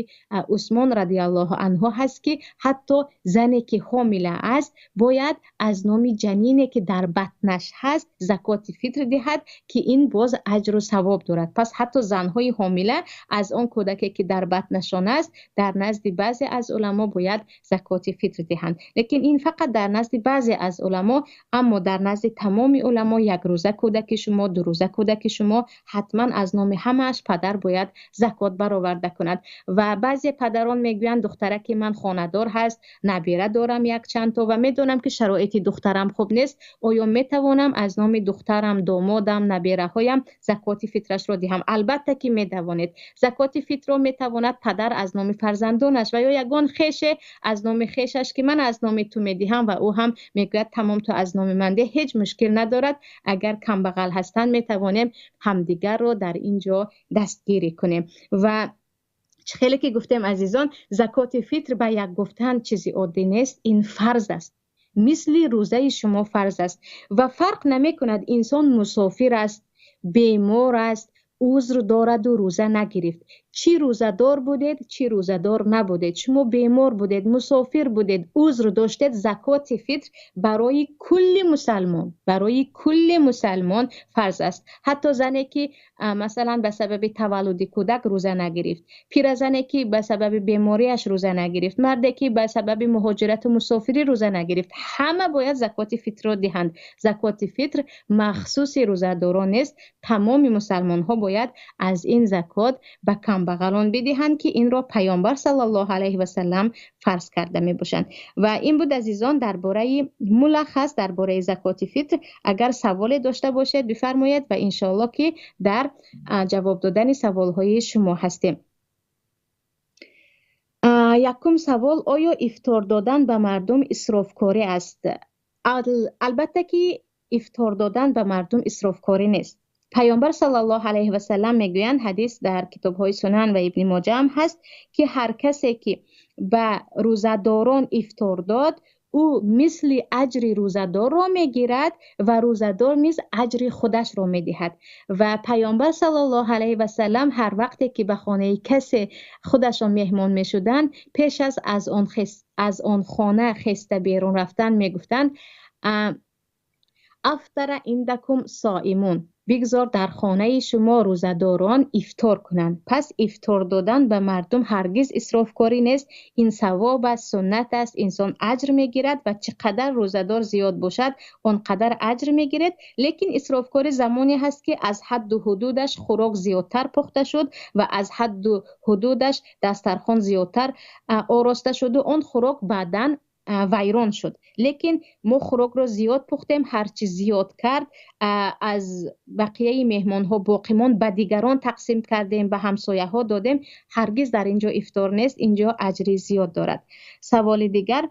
A: Усмон радиаллоҳу анҳу ҳаст, ки ҳатто зане ки ҳомила аст бояд аз номи ҷанине ки дар батнаш ҳаст закоти фитр диҳад, ки ин боз аҷру савоб дорад. Пас ҳатто занҳои ҳомила аз он кӯдаке ки дар батнашон аст дар назди баъзе аз уламо бояд закоти фитр диҳанд. Лекин ин фақат дар назди баъзе аз уламо, аммо дар назди тамоми уламо як рӯза кӯдаки шумо, ду рӯза кӯдаки шумо ҳатман аз номи ҳамааш падар бояд закот бароварда кунад. Ва баъзе падарон мегӯянд духтараки ман хонадор ҳаст, набира дорам як чанд то ва медонам ки шароити духтарам хуб нест, оё метавонам аз номи духтарам, домодам, набираҳоям закоти фитрашро диҳам? Албатта ки метавонед. Закоти фитрро метавонад падар аз номи фарзандонаш ва ё ягон хеше аз номи хешаш ки ман аз номи ту медиҳам ва ӯ ҳам мегӯяд тамом ту аз номи ман деҳ, ҳеҷ мушкил надорад. Агар камбағал ҳастанд метавонем ҳамдигарро дар ин ҷо дастгирӣ кунем. Ва хеле ки гуфтем азизон, закоти фитр ба як гуфтан чизи оддӣ нест, ин фарз аст, мисли рӯзаи шумо фарз аст ва фарқ намекунад инсон мусофир аст, бемор аст, узр дораду рӯза нагирифт. Чӣ рӯзадор будед, чӣ рӯзадор набудед, шумо бемор будед, мусофир будед, узр доштед, закоти фитр барои кулли мусалмон, барои кулли мусалмон фарз аст. Ҳатто зане ки масалан ба сабаби таваллуди кӯдак рӯза нагирифт, пиразане ки ба сабаби бемориаш рӯза нагирифт, марде ки ба сабаби муҳоҷирату мусофирӣ рӯза нагирифт, ҳама бояд закоти фитрро диҳанд. Закоти фитр махсуси рӯзадорон нест, тамоми мусалмонҳо бояд аз ин закот ба камбағалон бидиҳанд, ки инро Паёмбар саллаллоҳу алайҳи васаллам фарз карда мебошанд. Ва ин буд азизон дар бораи мулаххас, дар бораи закоти фитр. Агар саволе дошта бошед бифармоед ва иншоаллоҳ ки дар ҷавоб додани саволҳои шумо ҳастем. Якум савол: оё ифтор додан ба мардум исрофкорӣ аст? Албатта ки ифтор додан ба мардум исрофкорӣ нест. Паёмбар саллаллоҳу алайҳи васаллам мегӯянд, ҳадис дар китобҳои Сунан ва Ибни Моҷа ҳам ҳаст, ки ҳар касе ки ба рӯзадорон ифтор дод, ӯ мисли аҷри рӯзадорро мегирад ва рӯзадор низ аҷри худашро медиҳад. Ва Паёмбар саллаллоҳу алайҳи васаллам ҳар вақте ки ба хонаи касе худашон меҳмон мешуданд, пеш аз он хона хеста берун рафтан мегуфтанд: афтара индакум соимун, бигзор дар хонаи шумо рӯзадорон ифтор кунанд. Пас ифтор додан ба мардум ҳаргиз исрофкорӣ нест, ин савоб аст, суннат аст, инсон аҷр мегирад ва чӣ қадар рӯзадор зиёд бошад он қадар аҷр мегирад. Лекин исрофкорӣ замоне ҳаст ки аз ҳадду ҳудудаш хӯрок зиёдтар пухта шуд ва аз ҳадду ҳудудаш дастархон зиёдтар ороста шуду он хӯрок баъдан вайрон шуд. Лекин мо хӯрокро зиёд пухтем, ҳарчи зиёд кард аз бақияи меҳмонҳо боқӣ монд, ба дигарон тақсим кардем, ба ҳамсояҳо додем. Ҳаргиз дар ин ҷо ифтор нест, ин ҷо аҷри зиёд дорад. Саволи дигар: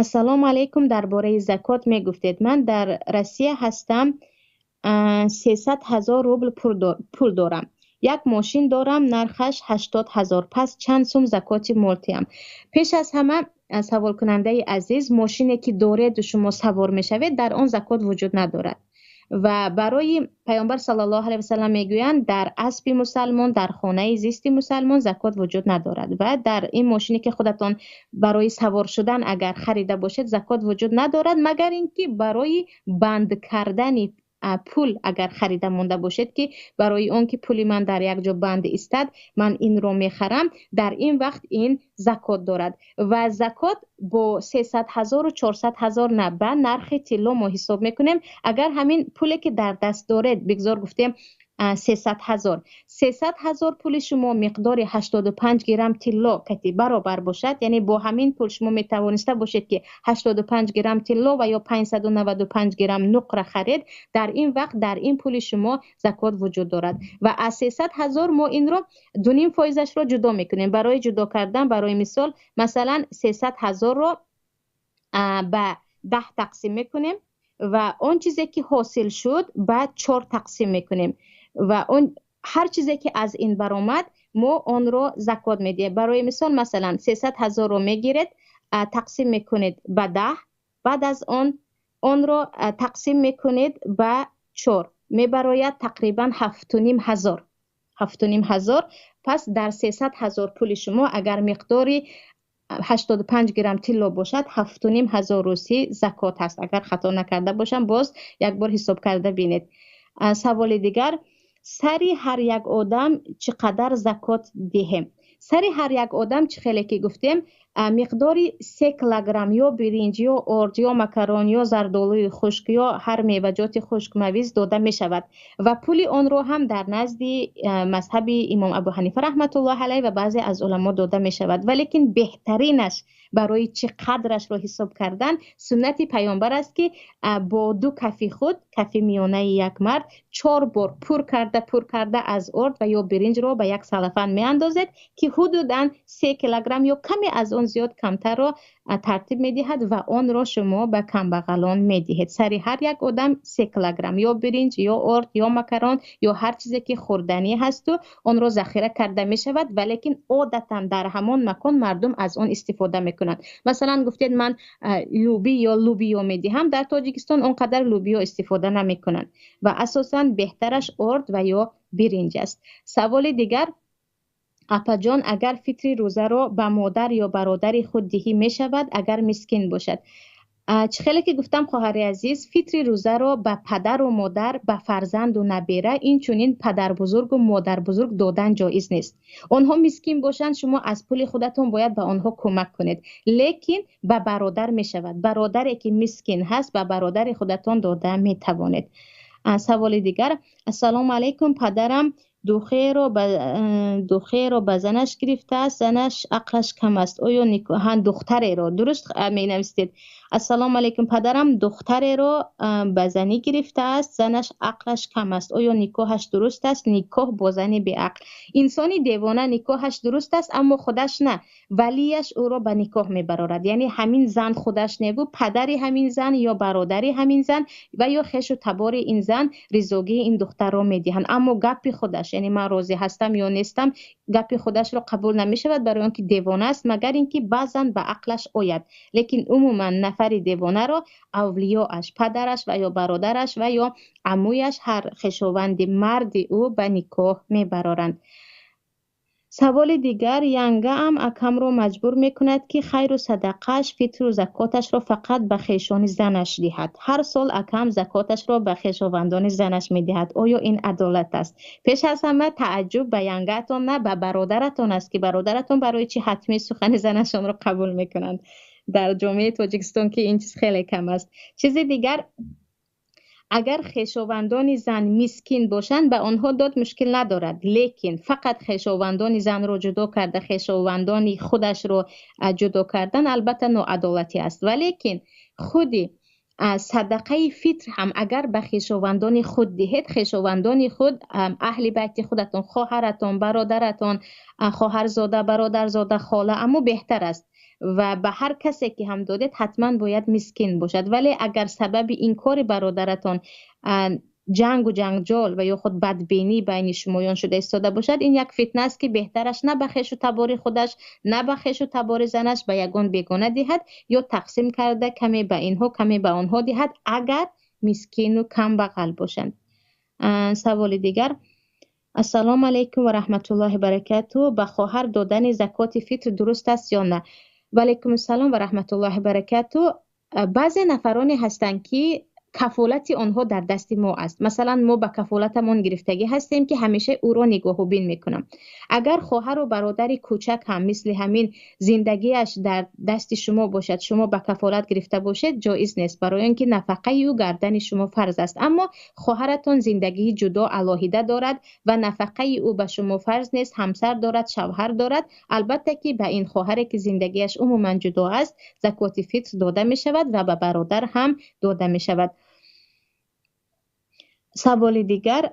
A: ассалому алайкум, дар бораи закот мегуфтед. Ман дар Россия ҳастам, 300 000 рубл пул дорам, як мошин дорам, нархаш 80 000. Пас чанд сум закоти мол диҳам? Пеш аз ҳама саволкунандаи азиз, мошине ки дореду шумо савор мешавед, дар он закот вуҷуд надорад. Ва барои Паёмбар саллаллоҳу алайҳи васаллам мегӯянд, дар аспи мусалмон, дар хонаи зисти мусалмон закот вуҷуд надорад ва дар ин мошине ки худатон барои савор шудан агар харида бошед, закот вуҷуд надорад, магар ин ки барои банд кардани Пул агар харида монда бошед, ки барои он ки пули ман дар як ҷо банд истад, ман инро мехарам, дар ин вақт ин закот дорад. Ва закот бо 300 000 400 000 на, ба нархи тилло мо ҳисоб мекунем. Агар ҳамин пуле ки дар даст доред, бигзор гуфтем 300 000, 300 000 пули шумо миқдори 85 грамм тилло кати баробар бошад, яъне бо ҳамин пул шумо метавониста бошед, ки 85 грамм тилло ва ё 595 грамм нуқра харед, дар ин вақт дар ин пули шумо закот вуҷуд дорад. Ва аз 300 000 мо инро 2,5 фоизашро ҷудо мекунем. Барои ҷудо кардан, барои мисол, масалан, 300 000-ро ба 10 тақсим мекунем ва он чизе ки ҳосил шуд, ба чор тақсим мекунем ва он ҳар чизе ки аз ин баромад, мо онро закот медиҳем. Барои мисол, масалан, 300 000-ро мегиред, тақсим мекунед ба 10, баъд аз он онро тақсим мекунед ба чор, мебарояд тақрибан 7,5 ҳазор, 7,5 ҳазор. Пас дар 300 000 пули шумо агар миқдори 85 грамм тилло бошад, 7,5 ҳазор русӣ закот ҳаст. Агар хато накарда бошам, боз як бор ҳисоб карда бинед. Саволи дигар: сари ҳар як одам чӣ қадар закот диҳем? Сари ҳар як одам, чӣ хеле ки гуфтем, миқдори 3 килограмм ё биринҷ, ё орд, ё макарон, ё зардолуи хушк, ё ҳар меваҷоти хушк, мавиз дода мешавад. Ва пули онро ҳам дар назди мазҳаби имом Абу Ҳанифа раҳматуллоҳ алайҳ ва баъзе аз уламо дода мешавад. Валекин беҳтаринаш барои чӣ қадрашро ҳисоб кардан суннати паёмбар аст, ки бо ду кафи худ, кафи миёнаи як мард, чор бор пур карда, пур карда аз орд ва ё биринҷро ба як салафан меандозед, ки ҳудудан 3 килограмм ё каме аз он зиёд камтарро тартиб медиҳад ва онро шумо ба камбағалон медиҳед. Сари ҳар як одам 3 килограмм ё биринҷ, ё орд, ё макарон, ё ҳар чизе ки хӯрданӣ ҳасту онро захира карда мешавад, валекин одатан дар ҳамон макон мардум аз он истифода мекунанд. Масалан, гуфтед, ман луби ё лубиё медиҳам, дар Тоҷикистон он қадар лубиё истифода намекунанд ва асосан беҳтараш орд ва ё биринҷ аст. Саволи дигар: апаҷон, агар фитри рӯзаро ба модар ё бародари худ диҳӣ, мешавад, агар мискин бошад? Чӣ хеле ки гуфтам, хоҳари азиз, фитри рӯзаро ба падару модар, ба фарзанду набера, инчунин падарбузургу модарбузург додан ҷоиз нест. Онҳо мискин бошанд, шумо аз пули худатон бояд ба онҳо кӯмак кунед. Лекин ба бародар мешавад. Бародаре ки мискин ҳаст, ба бародари худатон дода метавонед. Саволи дигар: ассалому алайкум, падарам духеро ба занаш гирифтааст, занаш ақлаш кам аст, оё никоҳан? Духтареро дуруст менависед. Ассалому алайкум, падарам духтареро ба занӣ гирифтааст, занаш ақлаш кам аст, оё никоҳаш дуруст аст? Никоҳ бо зани беақл, инсони девона никоҳаш дуруст аст, аммо худаш на, валияш ӯро ба никоҳ мебарорад. Яъне ҳамин зан худаш неву, падари ҳамин зан ё бародари ҳамин зан ва ё хешу табори ин зан ризогии ин духтарро медиҳанд, аммо гапи худаш, яъне ман розӣ ҳастам ё нестам, гапи худашро қабул намешавад, барои он ки девона аст, магар ин ки баъзан ба ақлаш ояд. Лекин умуман нафари девонаро авлиёаш, падараш ва ё бародараш ва ё амӯяш, ҳар хешованди марди ӯ ба никоҳ мебароранд. Саволи дигар: янгаам акамро маҷбур мекунад, ки хайру садақааш, фитру закоташро фақат ба хешони занаш диҳад. Ҳар сол акам закоташро ба хешовандони занаш медиҳад. Оё ин адолат аст? Пеш аз ҳама тааҷҷуб ба янгаатон на, ба бародаратон аст, ки бародаратон барои чӣ ҳатмӣ сухани занашонро қабул мекунанд? Дар ҷомеаи Тоҷикистон ки ин чиз хеле кам аст. Чизи дигар, агар хешовандони зан мискин бошанд, ба онҳо дод, мушкил надорад. Лекин фақат хешовандони занро ҷудо карда, хешовандони худашро ҷудо кардан албатта ноадолатӣ аст. Валекин худи садақаи фитр ҳам агар ба хешовандони худ диҳед, хешовандони худ, аҳли байти худатон, хоҳаратон, бародаратон, хоҳарзода, бародарзода, хола, аммо беҳтар аст. Ва ба ҳар касе ки ҳам додед, ҳатман бояд мискин бошад. Вале агар сабаби ин кори бародаратон ҷангу ҷанҷол ва ё худ бадбинӣ байни шумоён шуда истода бошад, ин як фитна аст, ки беҳтараш на ба хешу табори худаш, на ба хешу табори занаш, ба ягон бегона диҳад ё тақсим карда, каме ба инҳо, каме ба онҳо диҳад, агар мискину камбағал бошанд. Саволи дигар: ассалому алайкум ва раҳматуллоҳи баракату, ба хоҳар додани закоти фитр дуруст аст ё на? Ва алайкум ассалом ва раҳматуллоҳи баракату. Баъзе нафароне ҳастанд, ки Кафолати онҳо дар дасти мо аст. Масалан, мо ба кафолатамон гирифтагӣ ҳастем, ки ҳамеша ӯро нигоҳубин мекунам. Агар хоҳару бародари кӯчак ҳам мисли ҳамин зиндагиаш дар дасти шумо бошад, шумо ба кафолат гирифта бошед, ҷоиз нест, барои он ки нафақаи ӯ гардани шумо фарз аст. Аммо хоҳаратон зиндагии ҷудо алоҳида дорад ва нафақаи ӯ ба шумо фарз нест, ҳамсар дорад, шавҳар дорад. Албатта ки ба ин хоҳаре ки зиндагиаш умуман ҷудо аст, закоти фитр дода мешавад ва ба бародар ҳам дода мешавад. Саволи дигар: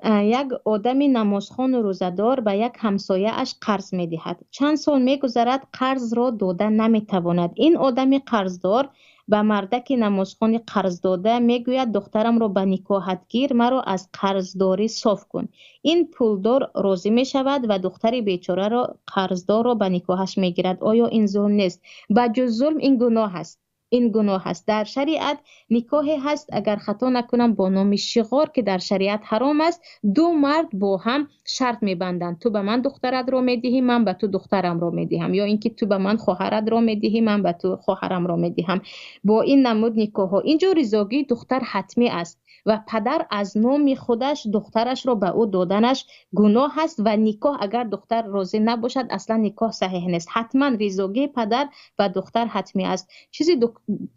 A: як одами намозхону рӯзадор ба як ҳамсояаш қарз медиҳад. Чанд сол мегузарад, қарзро дода наметавонад. Ин одами қарздор ба мардаки намозхони қарздода мегӯяд: духтарамро ба никоҳат гир, маро аз қарздорӣ соф кун. Ин пулдор розӣ мешавад ва духтари бечораро қарздорро ба никоҳаш мегирад. Оё ин зулм нест? Ба ҷуз зулм ин гуноҳ аст. Ин гуноҳ аст. Дар шариат никоҳе ҳаст, агар хато накунам, бо номи шиғор, ки дар шариат ҳаром аст. Ду мард бо ҳам шарт мебанданд: ту ба ман духтаратро медиҳӣ, ман ба ту духтарамро медиҳам, ё ин ки ту ба ман хоҳаратро медиҳӣ, ман ба ту хоҳарамро медиҳам. Бо ин намуд никоҳҳо инҷо ризогии духтар ҳатмӣ аст ва падар аз номи худаш духтарашро ба ӯ доданаш гуноҳ аст ва никоҳ агар духтар розӣ набошад, аслан никоҳ саҳеҳ нест. Ҳатман ризогии падар ба духтар ҳатмӣ аст.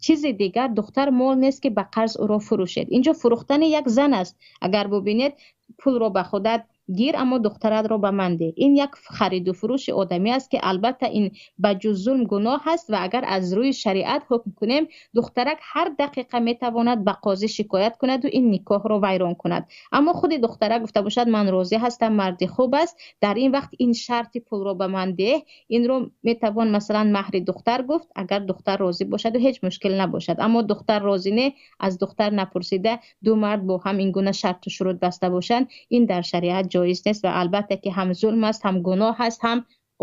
A: Чизи дигар, духтар мол нест, ки ба қарз ӯро фурӯшед. Инҷо фурӯхтани як зан аст. Агар бубинед, пулро ба худат гир, аммо духтаратро ба ман деҳ. Ин як хариду фурӯши одамӣ аст, ки албатта ин ба ҷуз зулм гуноҳ аст. Ва агар аз рӯи шариат ҳукм кунем, духтарак ҳар дақиқа метавонад ба қозӣ шикоят кунад ва ин никоҳро вайрон кунад. Аммо худи духтарак гуфта бошад: ман розӣ ҳастам, марди хуб аст, дар ин вақт ин шарти пулро ба ман деҳ, инро метавон масалан маҳри духтар гуфт, агар духтар розӣ бошад ва ҳеҷ мушкил набошад. Аммо духтар розӣ не, аз духтар напурсида ду мард бо ҳам ин гуна шарту шурут баста бошанд, ин дар шариат ҷоиз нест ва албатта ки ҳам зулм аст, ҳам гуноҳ аст, ҳам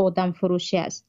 A: одамфурӯшӣ аст.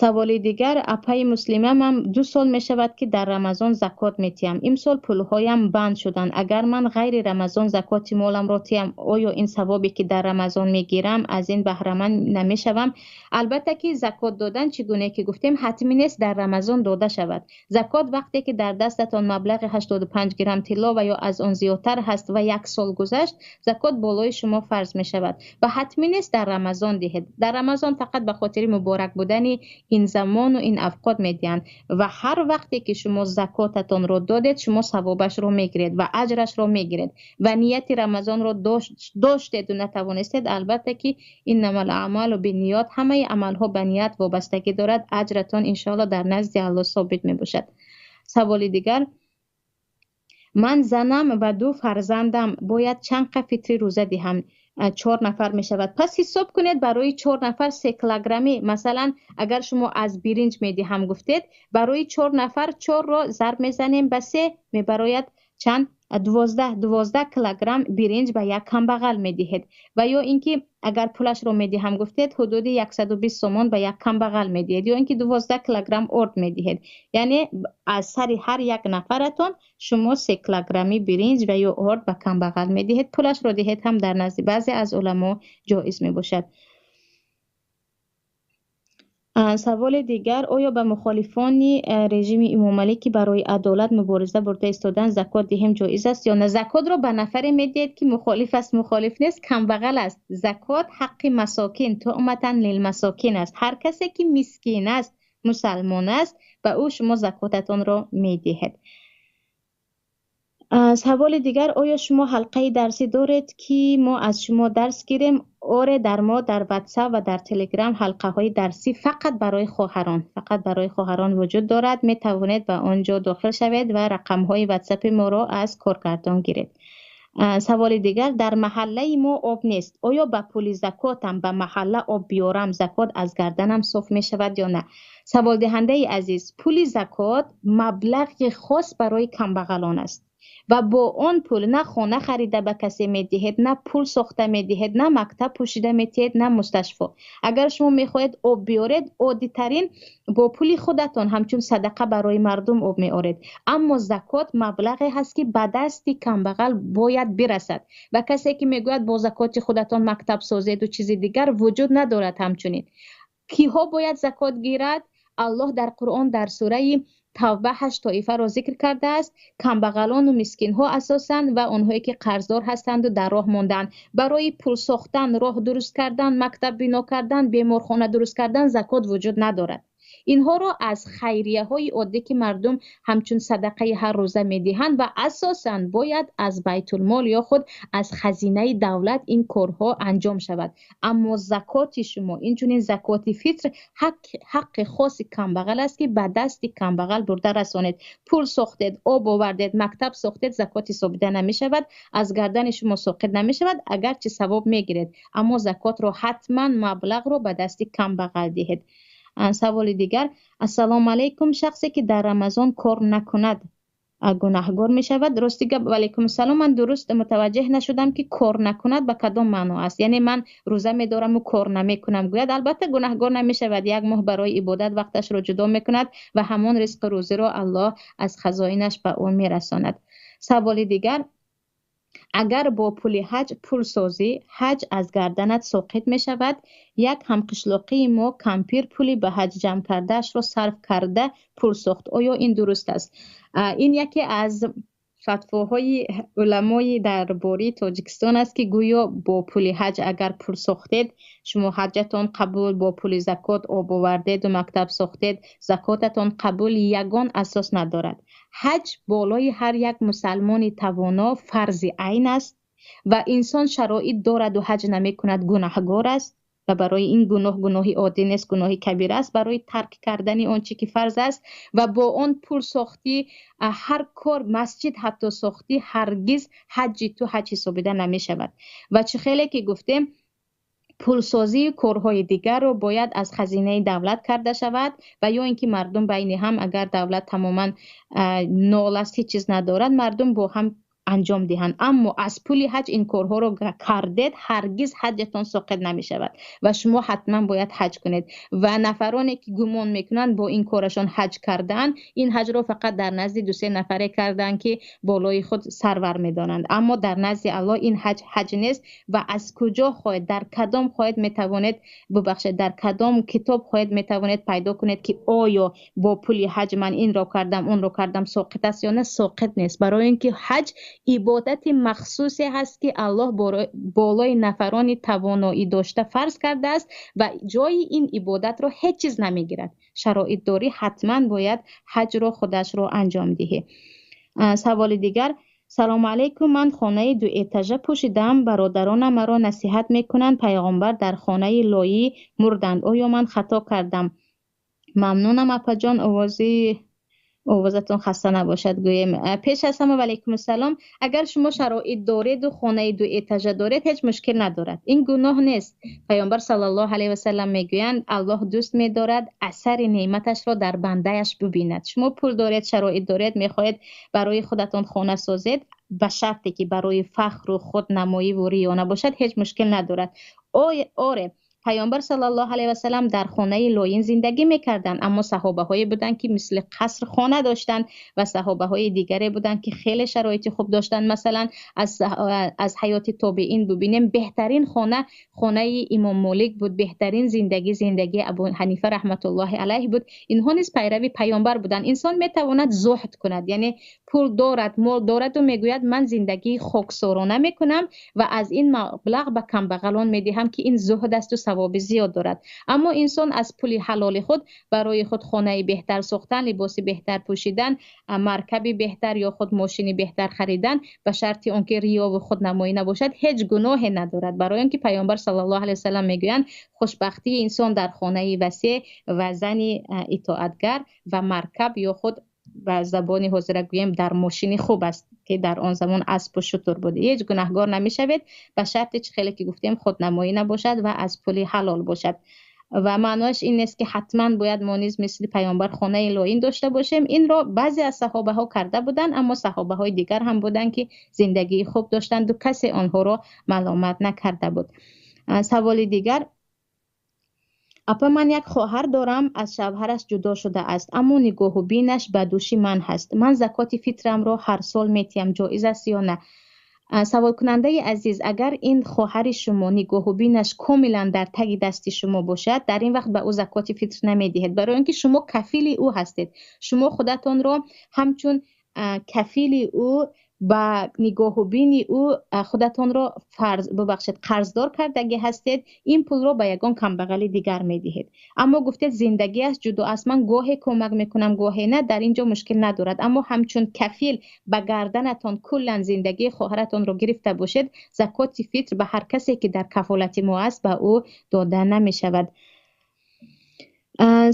A: Саволи дигар: апаи муслима, ман 2 сол мешавад, ки дар Рамазон закот метиҳам. Имсол пулҳоям банд шуданд. Агар ман ғайри Рамазон закоти моламро тиҳам, оё ин савобе, ки дар Рамазон мегирам, аз ин баҳраманд намешавам? Албатта ки закот додан, чӣ гуна ки гуфтем, ҳатмӣ нест дар Рамазон дода шавад. Закот вақте ки дар дастатон маблағи 85 грамм тилло ва ё аз он зиёдтар ҳаст ва 1 сол гузашт, закот болои шумо фарз мешавад ва ҳатмӣ нест дар Рамазон диҳед. Дар Рамазон фақат ба хотири муборак будани ин замону ин авқот медиҳанд ва ҳар вақте ки шумо закотатонро додед, шумо савобашро мегиред ва аҷрашро мегиред ва нияти Рамазонро доштеду натавонистед, албатта ки иннамал аъмалу бинниёт, ҳамаи амалҳо ба ният вобастагӣ дорад, аҷратон иншоаллоҳ дар назди Аллоҳ собит мебошад. Саволи дигар: ман занам ва 2 фарзандам, бояд чанд қа фитри рӯза диҳам? 4 нафар мешавад. Пас ҳисоб кунед барои 4 нафар 3 килограмми, масалан агар шумо аз биринҷ медиҳам гуфтед, барои 4 нафар 4-ро зарб мезанем ба 3, мебарояд чанд? 12 килограмм биринҷ ба як камбағал медиҳед. Ва ё инки агар пулашро медиҳам гуфтед, ҳудуди 120 сомон ба як камбағал медиҳед, ё инки 12 килограмм орд медиҳед. Яъне аз сари ҳар як нафаратон шумо 3 килограмми биринҷ ва ё орд ба камбағал медиҳед. Пулашро диҳед ҳам дар назди баъзе аз уламо ҷоиз мебошад. Саволи дигар: оё ба мухолифони режими Имомалӣ, ки барои адолат мубориза бурда истодан, закот диҳем ҷоиз аст ё не? Закотро ба нафаре медиҳед, ки мухолиф аст, мухолиф нест, камбағал аст. Закот ҳаққи масокин, туъматан лилмасокин аст. Ҳар касе ки мискин аст, мусалмон аст, ба ӯ шумо закотатонро медиҳед. Саволи дигар: оё шумо ҳалқаи дарсӣ доред, ки мо аз шумо дарс гирем? Оре, дар мо дар WhatsApp ва дар Telegram ҳалқаҳои дарсӣ фақат барои хоҳарон, фақат барои хоҳарон вуҷуд дорад. Метавонед ба он ҷо дохил шавед ва рақамҳои WhatsApp моро аз коргардон гиред. Саволи дигар: дар маҳаллаи мо об нест. Оё ба пули закотам ба маҳалла об биёрам, закот аз гарданам соф мешавад ё не? Саволдиҳандаи азиз, пули закот маблағи хос барои камбағалон аст ва бо он пул на хона харида ба касе медиҳед, на пул сохта медиҳед, на мактаб пӯшида медиҳед, на мусташфо. Агар шумо мехоҳед об биёред, оддитарин бо пули худатон ҳамчун садақа барои мардум об меоред. Аммо закот маблағе ҳаст, ки ба дасти камбағал бояд бирасад ва касе ки мегӯяд бо закоти худатон мактаб созеду чизи дигар вуҷуд надорад. Ҳамчунин киҳо бояд закот гирад? Аллоҳ дар Қуръон дар сураи Тавба 8 тоифаро зикр кардааст. Камбағалон ва мискинҳо асосан ва онҳое ки қарздор ҳастанд ва дар роҳ монданд. Барои пул сохтан, роҳ дуруст кардан, мактаб бино кардан, беморхона дуруст кардан закот вуҷуд надорад. Инҳоро аз хайрияҳои оддӣ ки мардум ҳамчун садақаи ҳар рӯза медиҳанд ва асосан бояд аз байтулмол ё худ аз хазинаи давлат ин корҳо анҷом шавад. Аммо закоти шумо, инчунин закоти фитр, ҳаққи хоси камбағал аст ки ба дасти камбағал бурда расонед. Пул сохтед, об овардед, мактаб сохтед, закот ҳисобида намешавад, аз гардани шумо соқит намешавад, агарчи савоб мегиред, аммо закотро ҳатман маблағро ба дасти камбағал диҳед. Саволи дигар: ассалому алайкум, шахсе ки дар Рамазон кор накунад гунаҳгор мешавад? Рости гап, ва алайкум ассалом, ман дуруст мутаваҷҷеҳ нашудам ки кор накунад ба кадом маъно аст. Яъне ман рӯза медорам ва кор намекунам гӯяд, албатта гунаҳгор намешавад. Як моҳ барои ибодат вақташро ҷудо мекунад ва ҳамон ризқу рӯзиро Аллоҳ аз хазоинаш ба ӯ мерасонад. Саволи дигар: агар бо пули ҳаҷ пул созӣ, ҳаҷ аз гарданат соқит мешавад? Як ҳамқишлоқии мо кампир пули ба ҳаҷ ҷамъ кардаашро сарф карда пул сохт. Оё ин дуруст аст? Ин яке аз фатвоҳои уламои дар бораи Тоҷикистон аст ки гӯё бо пули ҳаҷ агар пул сохтед, шумо ҳаҷатон қабул, бо пули закот об овардеду мактаб сохтед, закотатон қабул, ягон асос надорад. Ҳаҷ болои ҳар як мусалмони тавоно фарзи айн аст ва инсон шароит дораду ҳаҷ намекунад, гунаҳгор аст ва барои ин гуноҳ гуноҳи оддӣ нест, гуноҳи кабир аст, барои тарк кардани он чи ки фарз аст ва бо он пул сохтӣ, ҳар кор, масҷид ҳатто сохтӣ, ҳаргиз ҳаҷи ту ҳаҷ ҳисобида намешавад. Ва чӣ хеле ки гуфтем, пулсозии корҳои дигарро бояд аз хазинаи давлат карда шавад ва ё ин ки мардум байни ҳам, агар давлат тамоман нол аст, ҳеҷ чиз надорад, мардум бо ҳам анҷом диҳанд. Аммо аз пули ҳаҷ ин корҳоро кардед, ҳаргиз ҳаҷатон соқит намешавад ва шумо ҳатман бояд ҳаҷ кунед. Ва нафароне ки гумон мекунанд бо ин корашон ҳаҷ кардаанд, ин ҳаҷро фақат дар назди ду-се нафаре карданд ки болои худ сарвар медонанд, аммо дар назди Аллоҳ ин ҳаҷ ҳаҷ нест. Ва аз куҷо хоҳед, дар кадом хоҳед метавонед, бубахшед, дар кадом китоб хоҳед метавонед пайдо кунед ки оё бо пули ҳаҷ ман инро кардам, онро кардам, соқит аст ё не? Соқит нест. Барои ин ки ҳаҷ ибодати махсусе ҳаст ки Аллоҳ болои нафарони тавоноӣ дошта фарз кардааст ва ҷои ин ибодатро ҳеҷ чиз намегирад. Шароит дорӣ, ҳатман бояд ҳаҷро худашро анҷом диҳӣ. Саволи дигар: салому алайкум, ман хонаи дуэтажа пӯшидам, бародаронам маро насиҳат мекунанд, пайғомбар дар хонаи лоӣ мурданд, оё ман хато кардам? Мамнунам апаҷон, овозатон хаста набошад гӯем. Пеш аз ҳама, ваалайкум ассалом, агар шумо шароит дореду хонаи дуэтажа доред, ҳеҷ мушкил надорад, ин гуноҳ нест. Пайғамбар саллаллоҳу алайҳи васаллам мегӯянд, Аллоҳ дӯст медорад асари неъматашро дар бандааш бибинад. Шумо пул доред, шароит доред, мехоҳед барои худатон хона созед, ба шарте ки барои фахру худнамоӣ ва риё набошад, ҳеҷ мушкил надорад. Оре, Пайғамбар саллаллоҳу алайҳи васаллам дар хонаи лоин зиндагӣ мекарданд, аммо саҳобаҳое буданд ки мисли қаср хона доштанд ва саҳобаҳои дигаре буданд ки хеле шароити хуб доштанд. Масалан, аз ҳаёти тобеин бибинем, беҳтарин хона хонаи Имом Молик буд, беҳтарин зиндагӣ зиндагии Абу Ҳанифа раҳматуллоҳи алайҳ буд. Инҳо низ пайрави пайғамбар буданд. Инсон метавонад зуҳд кунад, яъне пул дорад, мол дорад ва мегӯяд ман зиндагии хоксорона мекунам ва аз ин маблағ ба камбағалон медиҳам, ки ин зуҳд аст ва савоби зиёд дорад. Аммо инсон аз пули ҳалоли худ барои худ хонаи беҳтар сохтан, либоси беҳтар пӯшидан, маркаби беҳтар ё худ мошини беҳтар харидан, ба шарти он ки риё ва худнамоӣ набошад, ҳеҷ гуноҳе надорад. Барои он ки Пайғамбар саллаллоҳу алайҳи васаллам мегӯянд, хушбахтии инсон дар хонаи васеъ ва зани итоатгар ва маркаб ё худ ба забони ҳозира гӯем дар мошини хуб аст, ки дар он замон асп ва шутур буд. Ҳеҷ гунаҳгор намешавед, ба шарти чӣ хеле ки гуфтем худнамоӣ набошад ва аз пули ҳалол бошад. Ва маънояш ин нест ки ҳатман бояд мо низ мисли пайғамбар хонаи лоин дошта бошем. Инро баъзе аз саҳобаҳо карда буданд, аммо саҳобаҳои дигар ҳам буданд ки зиндагии хуб доштанд ва касе онҳоро маломат накарда буд. Саволи дигар: апа, ман як хоҳар дорам, аз шавҳараш ҷудо шудааст, аммо нигоҳу бинаш ба дӯши ман ҳаст. Ман закоти фитрамро ҳар сол метиҳам, ҷоиз аст ё на? Саволкунандаи азиз, агар ин хоҳари шумо нигоҳубинаш комилан дар таги дасти шумо бошад, дар ин вақт ба ӯ закоти фитр намедиҳед, барои он ки шумо кафили ӯ ҳастед. Шумо худатонро ҳамчун кафили ӯ ба нигоҳубини ӯ худатонро фарз бубахшед, қарздор кардагӣ ҳастед, ин пулро ба ягон камбағали дигар медиҳед. Аммо гуфтед зиндагиаш ҷудо аст, ман гоҳе кӯмак мекунам, гоҳе не, дар инҷо мушкил надорад. Аммо ҳамчун кафил ба гарданатон куллан зиндагии хоҳаратонро гирифта бошед, закоти фитр ба ҳар касе ки дар кафолати мо аст ба ӯ дода намешавад.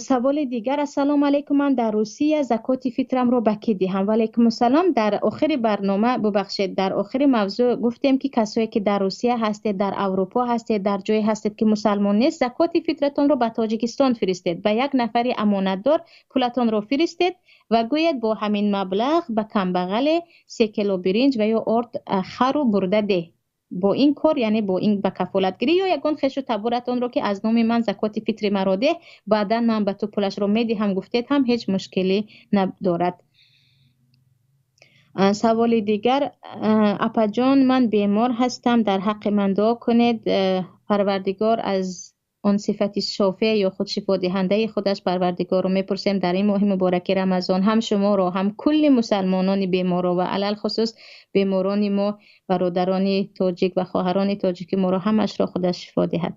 A: Саволи дигар: ассалому алайкум, ман дар Русия закоти фитрамро ба кӣ диҳам? Ва алайкум ассалом. Дар охири барнома, бубахшед, дар охири мавзӯъ гуфтем ки касое ки дар Русия ҳастед, дар Аврупо ҳастед, дар ҷое ҳастед ки мусалмон нест, закоти фитратонро ба Тоҷикистон фиристед, ба як нафари амонатдор пулатонро фиристед ва гӯед бо ҳамин маблағ ба камбағале 3 кило биринҷ ва ё орд хару бурда деҳ. Бо ин кор, яъне бо ин ба кафолатгирӣ ё ягон хешу таборатонро ки аз номи ман закоти фитри маро деҳ, баъдан ман ба ту пулашро медиҳам гуфтед, ҳам ҳеҷ мушкилӣ надорад. Саволи дигар: апаҷон, ман бемор ҳастам, дар ҳаққи ман дуо кунед, Парвардигор аз он сифати шофе ё худ шифодиҳандаи худаш Парвардигорро мепурсем дар ин моҳи мубораки Рамазон ҳам шуморо, ҳам кулли мусалмонони беморро ва алалхусус беморони мо, бародарони тоҷик ва хоҳарони тоҷики моро ҳамашро худаш шифо диҳад.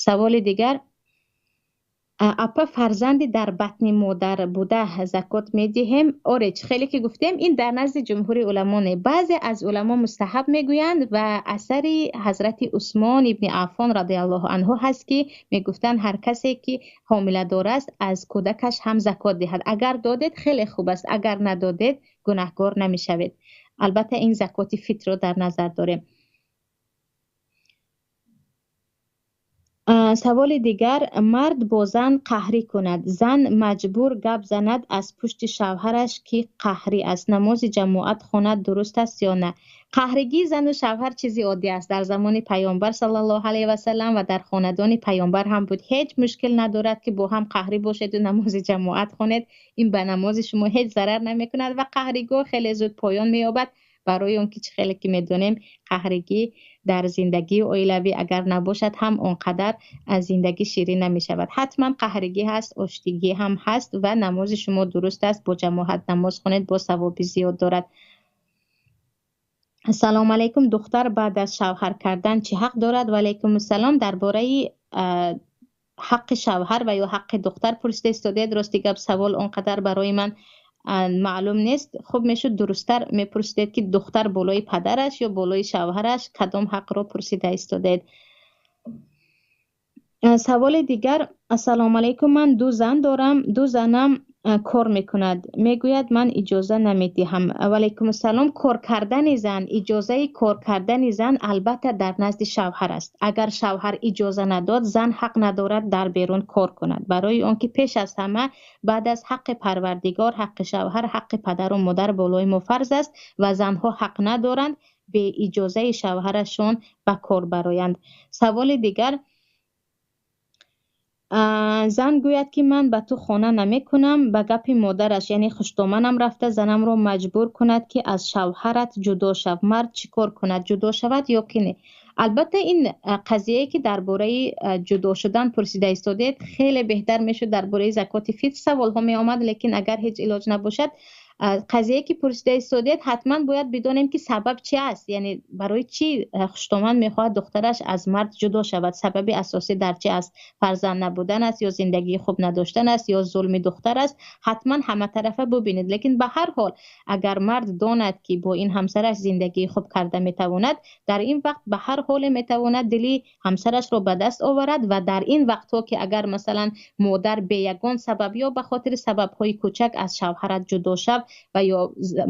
A: Саволи дигар: апа, фарзанди дар батни модар буда закот медиҳем? Оре, чӣ хеле ки гуфтем, ин дар назди ҷумҳури уламо не. Баъзе аз уламо мустаҳаб мегӯянд ва асари ҳазрати Усмон ибни Аффон радиаллоҳу анҳу ҳаст ки мегуфтанд ҳар касе ки ҳомиладор аст аз кӯдакаш ҳам закот диҳад. Агар додед хеле хуб аст, агар надодед гунаҳкор намешавед. Албатта ин закоти фитрро дар назар дорем. Саволи дигар: мард бо зан қаҳрӣ кунад, зан маҷбур гап занад аз пушти шавҳараш ки қаҳрӣ аст, намози ҷамоат хонад дуруст аст ё на? Қаҳригии зану шавҳар чизи оддӣ аст. Дар замони Паёмбар саллаллоҳу алайҳи васаллам ва дар хонадони Паёмбар ҳам буд. Ҳеҷ мушкил надорад ки бо ҳам қаҳрӣ бошеду намози ҷамоат хонед. Ин ба намози шумо ҳеҷ зарар намекунад ва қаҳригоҳ хеле зуд поён меёбад. Барои он ки чӣ хеле ки медонем, қаҳригӣ дар зиндагии оилавӣ агар набошад ҳам он қадар аз зиндагӣ ширин намешавад. Ҳатман қаҳригӣ ҳаст, оштигӣ ҳам ҳаст ва намози шумо дуруст аст. Бо ҷамоат намоз хонед, бо савоби зиёд дорад. Ассалому алайкум, духтар баъд аз шавҳар кардан чӣ ҳақ дорад? Ва алайкум ассалом. Дар бораи ҳаққи шавҳар ва ё ҳаққи духтар пурсида истодед. Рости гап, савол он қадар барои ман маълум нест. Хуб мешуд дурусттар мепурсидед ки духтар болои падараш ё болои шавҳараш кадом ҳақро пурсида истодед. Саволи дигар: ассалому алайкум, ман ду зан дорам, ду занам кор мекунад, мегӯяд ман иҷоза намедиҳам. Ва алайкум ассалом. Кор кардани зан, иҷозаи кор кардани зан албатта дар назди шавҳар аст. Агар шавҳар иҷоза надод, зан ҳақ надорад дар берун кор кунад, барои он ки пеш аз ҳама баъд аз ҳаққи Парвардигор, ҳаққи шавҳар, ҳаққи падару модар болои мо фарз аст ва занҳо ҳақ надоранд бе иҷозаи шавҳарашон ба кор бароянд. Саволи дигар: зан гӯяд ки ман ба ту хона намекунам, ба гапи модараш, яъне хуштоманам рафта занамро маҷбур кунад ки аз шавҳарат ҷудо шав. Мард чӣ кор кунад, ҷудо шавад ё ки не? Албатта ин қазияе ки дар бораи ҷудо шудан пурсида истодед, хеле беҳтар мешуд дар бораи закоти фитр саволҳо меомад, лекин агар ҳеҷ илоҷ набошад, қазияе ки пурсида истодед, ҳатман бояд бидонем ки сабаб чи аст, яъне барои чӣ хуштоман мехоҳад духтараш аз мард ҷудо шавад, сабаби асосӣ дар чи аст? Фарзанд набудан аст ё зиндагии хуб надоштан аст ё зулми духтар аст? Ҳатман ҳаматарафа бубинед. Лекин ба ҳар ҳол агар мард донад ки бо ин ҳамсараш зиндагии хуб карда метавонад, дар ин вақт ба ҳар ҳоле метавонад дили ҳамсарашро ба даст оварад ва дар ин вақтҳо ки агар масалан модар бе ягон сабаб ё ба хотири сабабҳои кӯчак аз шавҳарат ҷудо шав ва ё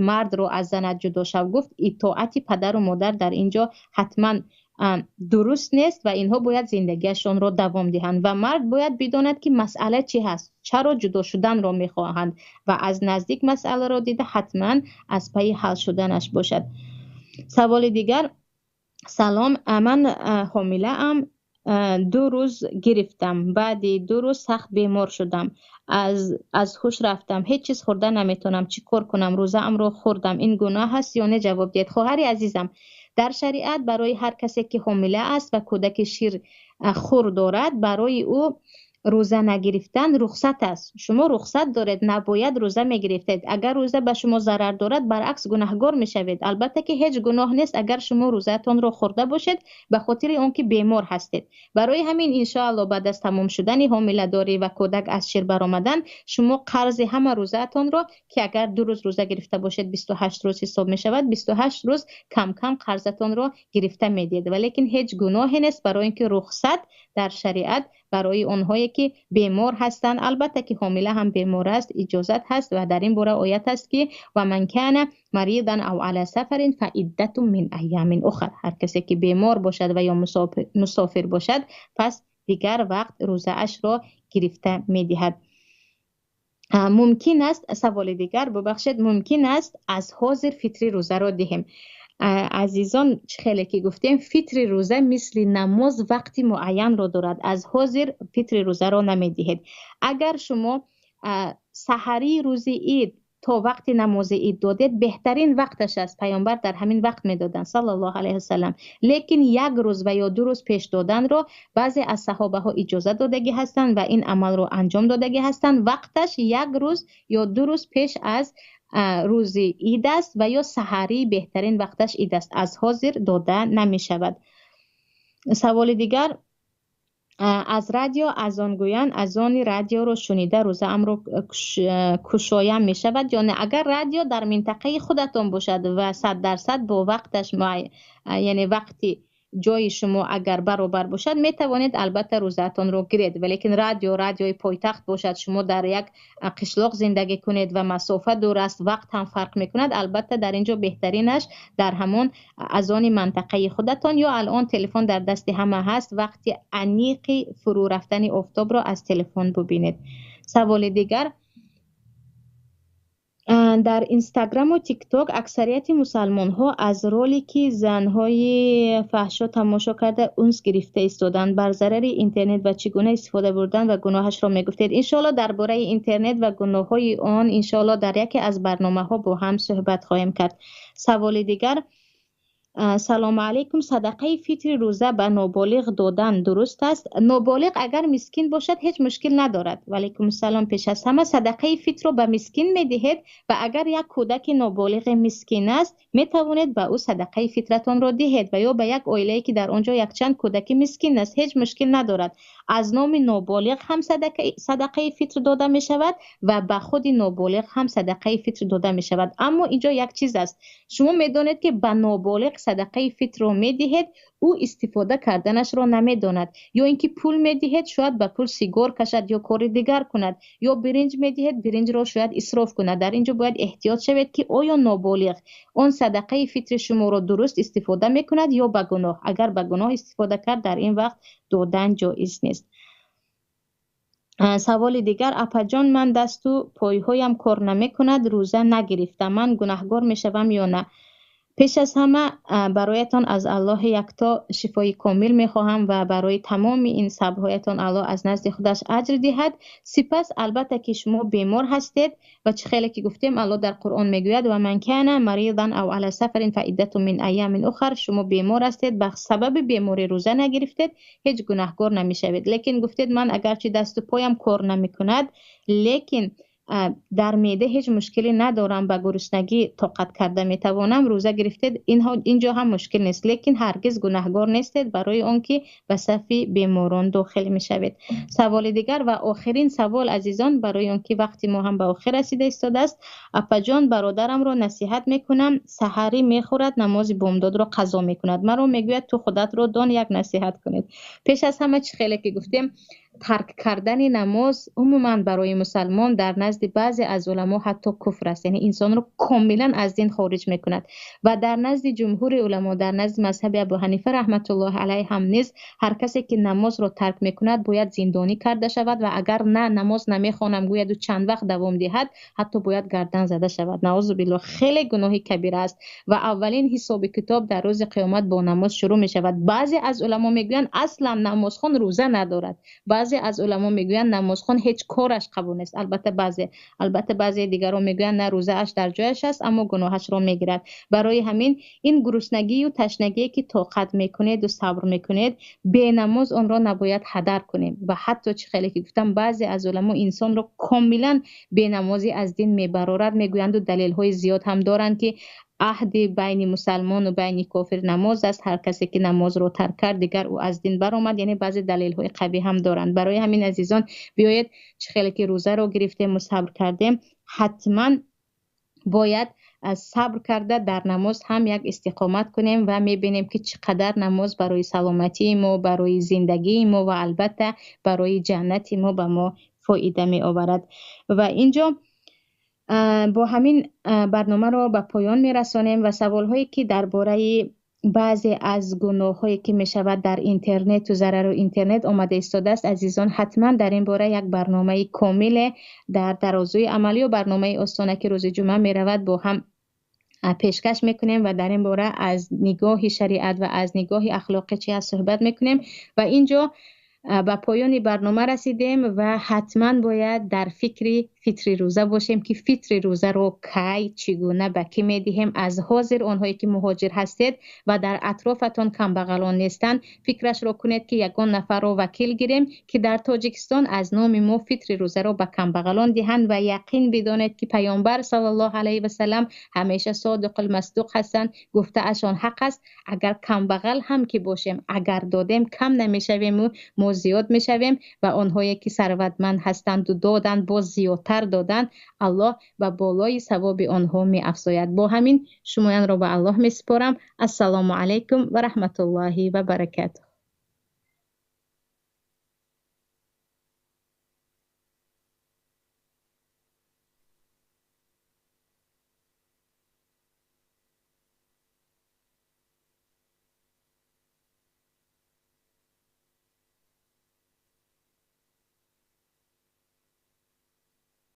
A: мардро аз занат ҷудо шав гуфт, итоати падару модар дар ин ҷо ҳатман дуруст нест ва инҳо бояд зиндагиашонро давом диҳанд ва мард бояд бидонад ки масъала чӣ ҳаст, чаро ҷудо шуданро мехоҳанд ва аз наздик масъаларо дида ҳатман аз пайи ҳал шуданаш бошад. Саволи дигар: салом, ман ҳомилаам, 2 рӯз гирифтам, баъди 2 рӯз сахт бемор шудам, аз ҳуш рафтам, ҳеҷ чиз хӯрда наметавонам, чӣ кор кунам? Рӯзаамро хӯрдам, ин гуноҳ аст ё не? Ҷавоб диҳед. Хоҳари азизам, Дар шариат барои ҳар касе ки ҳомила аст ва кӯдаки ширхӯр дорад, барои ӯ рӯза нагирифтан рухсат аст. Шумо рухсат доред, набояд рӯза мегирифтед. Агар рӯза ба шумо зарар дорад, баръакс гунаҳгор мешавед. Албатта ки ҳеҷ гуноҳ нест агар шумо рӯзаатонро хӯрда бошед ба хотири он ки бемор ҳастед. Барои ҳамин иншоаллоҳ баъд аз тамом шудани ҳомиладорӣ ва кӯдак аз шир баромадан, шумо қарзи ҳама рӯзаатонро ки агар 2 рӯз рӯза гирифта бошед 28 рӯз ҳисоб мешавад, 28 рӯз кам кам қарзатонро гирифта медиҳед. Валекин ҳеҷ гуноҳе нест барои инки рухсат дар шариат барои онҳое ки бемор ҳастанд, албатта ки ҳомила ҳам бемор аст, иҷозат ҳаст ва дар ин бора оят аст ки ва ман кана маридан ав ала сафарин фаиддатун мин айёмин ухар. Ҳар касе ки бемор бошад ва ё мусофир бошад, пас дигар вақт рӯзаашро гирифта медиҳад. Мумкин аст, саволи дигар, бубахшед, мумкин аст аз ҳозир фитри рӯзаро диҳем. Азизон, чӣ хеле ки гуфтем, фитри рӯза мисли намоз вақти муайянро дорад. Аз ҳозир фитри рӯзаро намедиҳед. Агар шумо саҳарии рӯзи ид то вақти намози ид додед, беҳтарин вақташ аст. Паёмбар дар ҳамин вақт медоданд саллаллоҳу алайҳи васаллам. Лекин як рӯз ва ё 2 рӯз пеш доданро баъзе аз саҳобаҳо иҷоза додагӣ ҳастанд ва ин амалро анҷом додагӣ ҳастанд. Вақташ як рӯз ё 2 рӯз пеш аз рӯзи ид аст ва ё саҳарӣ беҳтарин вақташ ид аст. Аз ҳозир дода намешавад. Саволи дигар, аз радио азон гӯянд, азони радиоро шунида рӯзаамро кушоям мешавад ё не? Агар радио дар минтақаи худатон бошад ва 100% бо вақташ яъне вақти ҷои шумо агар баробар бошад, метавонед албатта рӯзаатонро гиред. Валекин радио радиои пойтахт бошад, шумо дар як қишлоқ зиндагӣ кунед ва масофа дур аст, вақт ҳам фарқ мекунад, албатта дар инҷо беҳтаринаш дар ҳамон азони минтақаи худатон ё алон телефон дар дасти ҳама ҳаст, вақти аниқи фурӯ рафтани офтобро аз телефон бубинед. Саволи дигар, дар Инстаграму Тикток аксарияти мусалмонҳо аз ролики занҳои фаҳшо тамошо карда унс гирифта истоданд. Бар зарари интернет ва чӣ гуна истифода бурдан ва гуноҳашро мегуфтед. Иншоаллоҳ дар бораи интернет ва гуноҳҳои он иншоаллоҳ дар яке аз барномаҳо бо ҳам суҳбат хоҳем кард. Саволи дигар, салому алайкум, садақаи фитри рӯза ба ноболиғ додан дуруст аст? Ноболиғ агар мискин бошад ҳеҷ мушкил надорад. Ва алайкум салом. Пеш аз ҳама садақаи фитрро ба мискин медиҳед ва агар як кӯдаки ноболиғи мискин аст, метавонед ба ӯ садақаи фитратонро диҳед ва ё ба як оилае ки дар он ҷо якчанд кӯдаки мискин аст, ҳеҷ мушкил надорад. Аз номи ноболиғ ҳам садақаи фитр дода мешавад ва ба худи ноболиғ ҳам садақаи фитр дода мешавад. Аммо инҷо як чиз аст. Шумо медонед ки ба ноболиғ садақаи фитрро медиҳед, ӯ истифода карданашро намедонад. Ё инки пул медиҳед, шояд ба пул сигор кашад ё кори дигар кунад, ё биринҷ медиҳед, биринҷро шояд исроф кунад. Дар инҷо бояд эҳтиёт шавед ки оё ноболиғ он садақаи фитри шуморо дуруст истифода мекунад ё ба гуноҳ. Агар ба гуноҳ истифода кард, дар ин вақт додан ҷоиз нест. Саволи дигар, апаҷон, ман дасту пойҳоям кор намекунад, рӯза нагирифтам, ман гунаҳгор мешавам ё на? Пеш аз ҳама бароятон аз Аллоҳи якто шифои комил мехоҳам ва барои тамоми ин сабрҳоятон Аллоҳ аз назди худаш аҷр диҳад. Сипас албатта ки шумо бемор ҳастед ва чӣ хеле ки гуфтем Аллоҳ дар Қуръон мегӯяд ва ман кана маридан ав ала сафарин фаиддатун мин айёмин ухар. Шумо бемор ҳастед, ба сабаби беморӣ рӯза нагирифтед, ҳеҷ гунаҳгор намешавед. Лекин гуфтед ман агарчи дасту поям кор намекунад, лекин дар меъда ҳеҷ мушкиле надорам, ба гуруснагӣ тоқат карда метавонам, рӯза гирифтед, инҷо ҳам мушкил нест, лекин ҳаргиз гунаҳгор нестед барои он ки ба сафи беморон дохил мешавед. Саволи дигар ва охирин савол азизон, барои он ки вақти мо ҳам ба охир расида истодааст. Апаҷон, бародарамро насиҳат мекунам, саҳарӣ мехӯрад, намози бомдодро қазо мекунад. Маро мегӯяд ту худатро дон, як насиҳат кунед. Пеш аз ҳама чӣ хеле ки гуфтем, тарк кардани намоз умуман барои мусалмон дар назди баъзе аз уламо ҳатто куфр аст, яъне инсонро комилан аз дин хориҷ мекунад ва дар назди ҷумҳури уламо, дар назди мазҳаби Абу Ҳанифа раҳматуллоҳи алайҳ ҳам низ ҳар касе ки намозро тарк мекунад бояд зиндонӣ карда шавад ва агар на намоз намехонам гӯяду чанд вақт давом диҳад, ҳатто бояд гардан зада шавад. Наузу биллоҳ, хеле гуноҳи кабира аст ва аввалин ҳисоби китоб дар рӯзи қиёмат бо намоз шурӯъ мешавад. Баъзе аз уламо мегӯянд аслан намозхон рӯза надорад, баъзе Баъзе аз уламо мегӯянд намозхон ҳеҷ кораш қабул нест. Албатта баъзе дигарон мегӯянд на, рӯзааш дар ҷояш аст, аммо гуноҳашро мегирад. Барои ҳамин ин гуруснагӣ ва ташнагие ки тоқат мекунед ва сабр мекунед, бенамоз онро набояд ҳадар кунем. Ва ҳатто чӣ хеле ки гуфтам, баъзе аз уламо инсонро комилан бенамозӣ аз дин мебарорад мегӯянд ва далелҳои зиёд ҳам доранд ки аҳди байни мусалмон ва байни кофир намоз аст. Ҳар касе ки намозро тарк кард, дигар ӯ аз дин баромад. Яъне баъзе далелҳои қавӣ ҳам доранд. Барои ҳамин азизон, биёед чӣ хеле ки рӯзаро гирифтем ва сабр кардем, ҳатман бояд сабр карда дар намоз ҳам як истиқомат кунем ва мебинем ки чӣ қадар намоз барои саломатии мо, барои зиндагии мо ва албатта барои ҷаннати мо ба мо фоида меоварад. Ва инҷо бо ҳамин барномаро ба поён мерасонем ва саволҳое ки дар бораи баъзе аз гуноҳҳое ки мешавад дар интернет ва зарару интернет омада истодааст, азизон, ҳатман дар ин бора як барномаи комиле дар Тарозуи амал ё барномаи Остона ки рӯзи ҷумъа меравад бо ҳам пешкаш мекунем ва дар ин бора аз нигоҳи шариат ва аз нигоҳи ахлоқӣ чӣ ҳаст суҳбат мекунем. Ва инҷо ба поёни барнома расидем ва ҳатман бояд дар фикри фитри рӯза бошем ки фитри рӯзаро кай, чӣ гуна, ба кӣ медиҳем. Аз ҳозир онҳое ки муҳоҷир ҳастед ва дар атрофатон камбағалон нестанд, фикрашро кунед ки ягон нафарро вакил гирем ки дар Тоҷикистон аз номи мо фитри рӯзаро ба камбағалон диҳанд. Ва яқин бидонед ки Паёмбар саллаллоҳу алайҳи васаллам ҳамеша содиқул масдуқ ҳастанд, гуфтаашон ҳақ аст. Агар камбағал ҳам ки бошем, агар додем кам намешавем ва мо зиёд мешавем. Ва онҳое ки сарватманд ҳастанд ва доданд, боз зиёдтар доданд, Аллоҳ ба болои савоби онҳо меафзояд. Бо ҳамин шумоянро ба Аллоҳ месупорам. Ассалому алайкум ва раҳматуллоҳи ва баракатуҳ.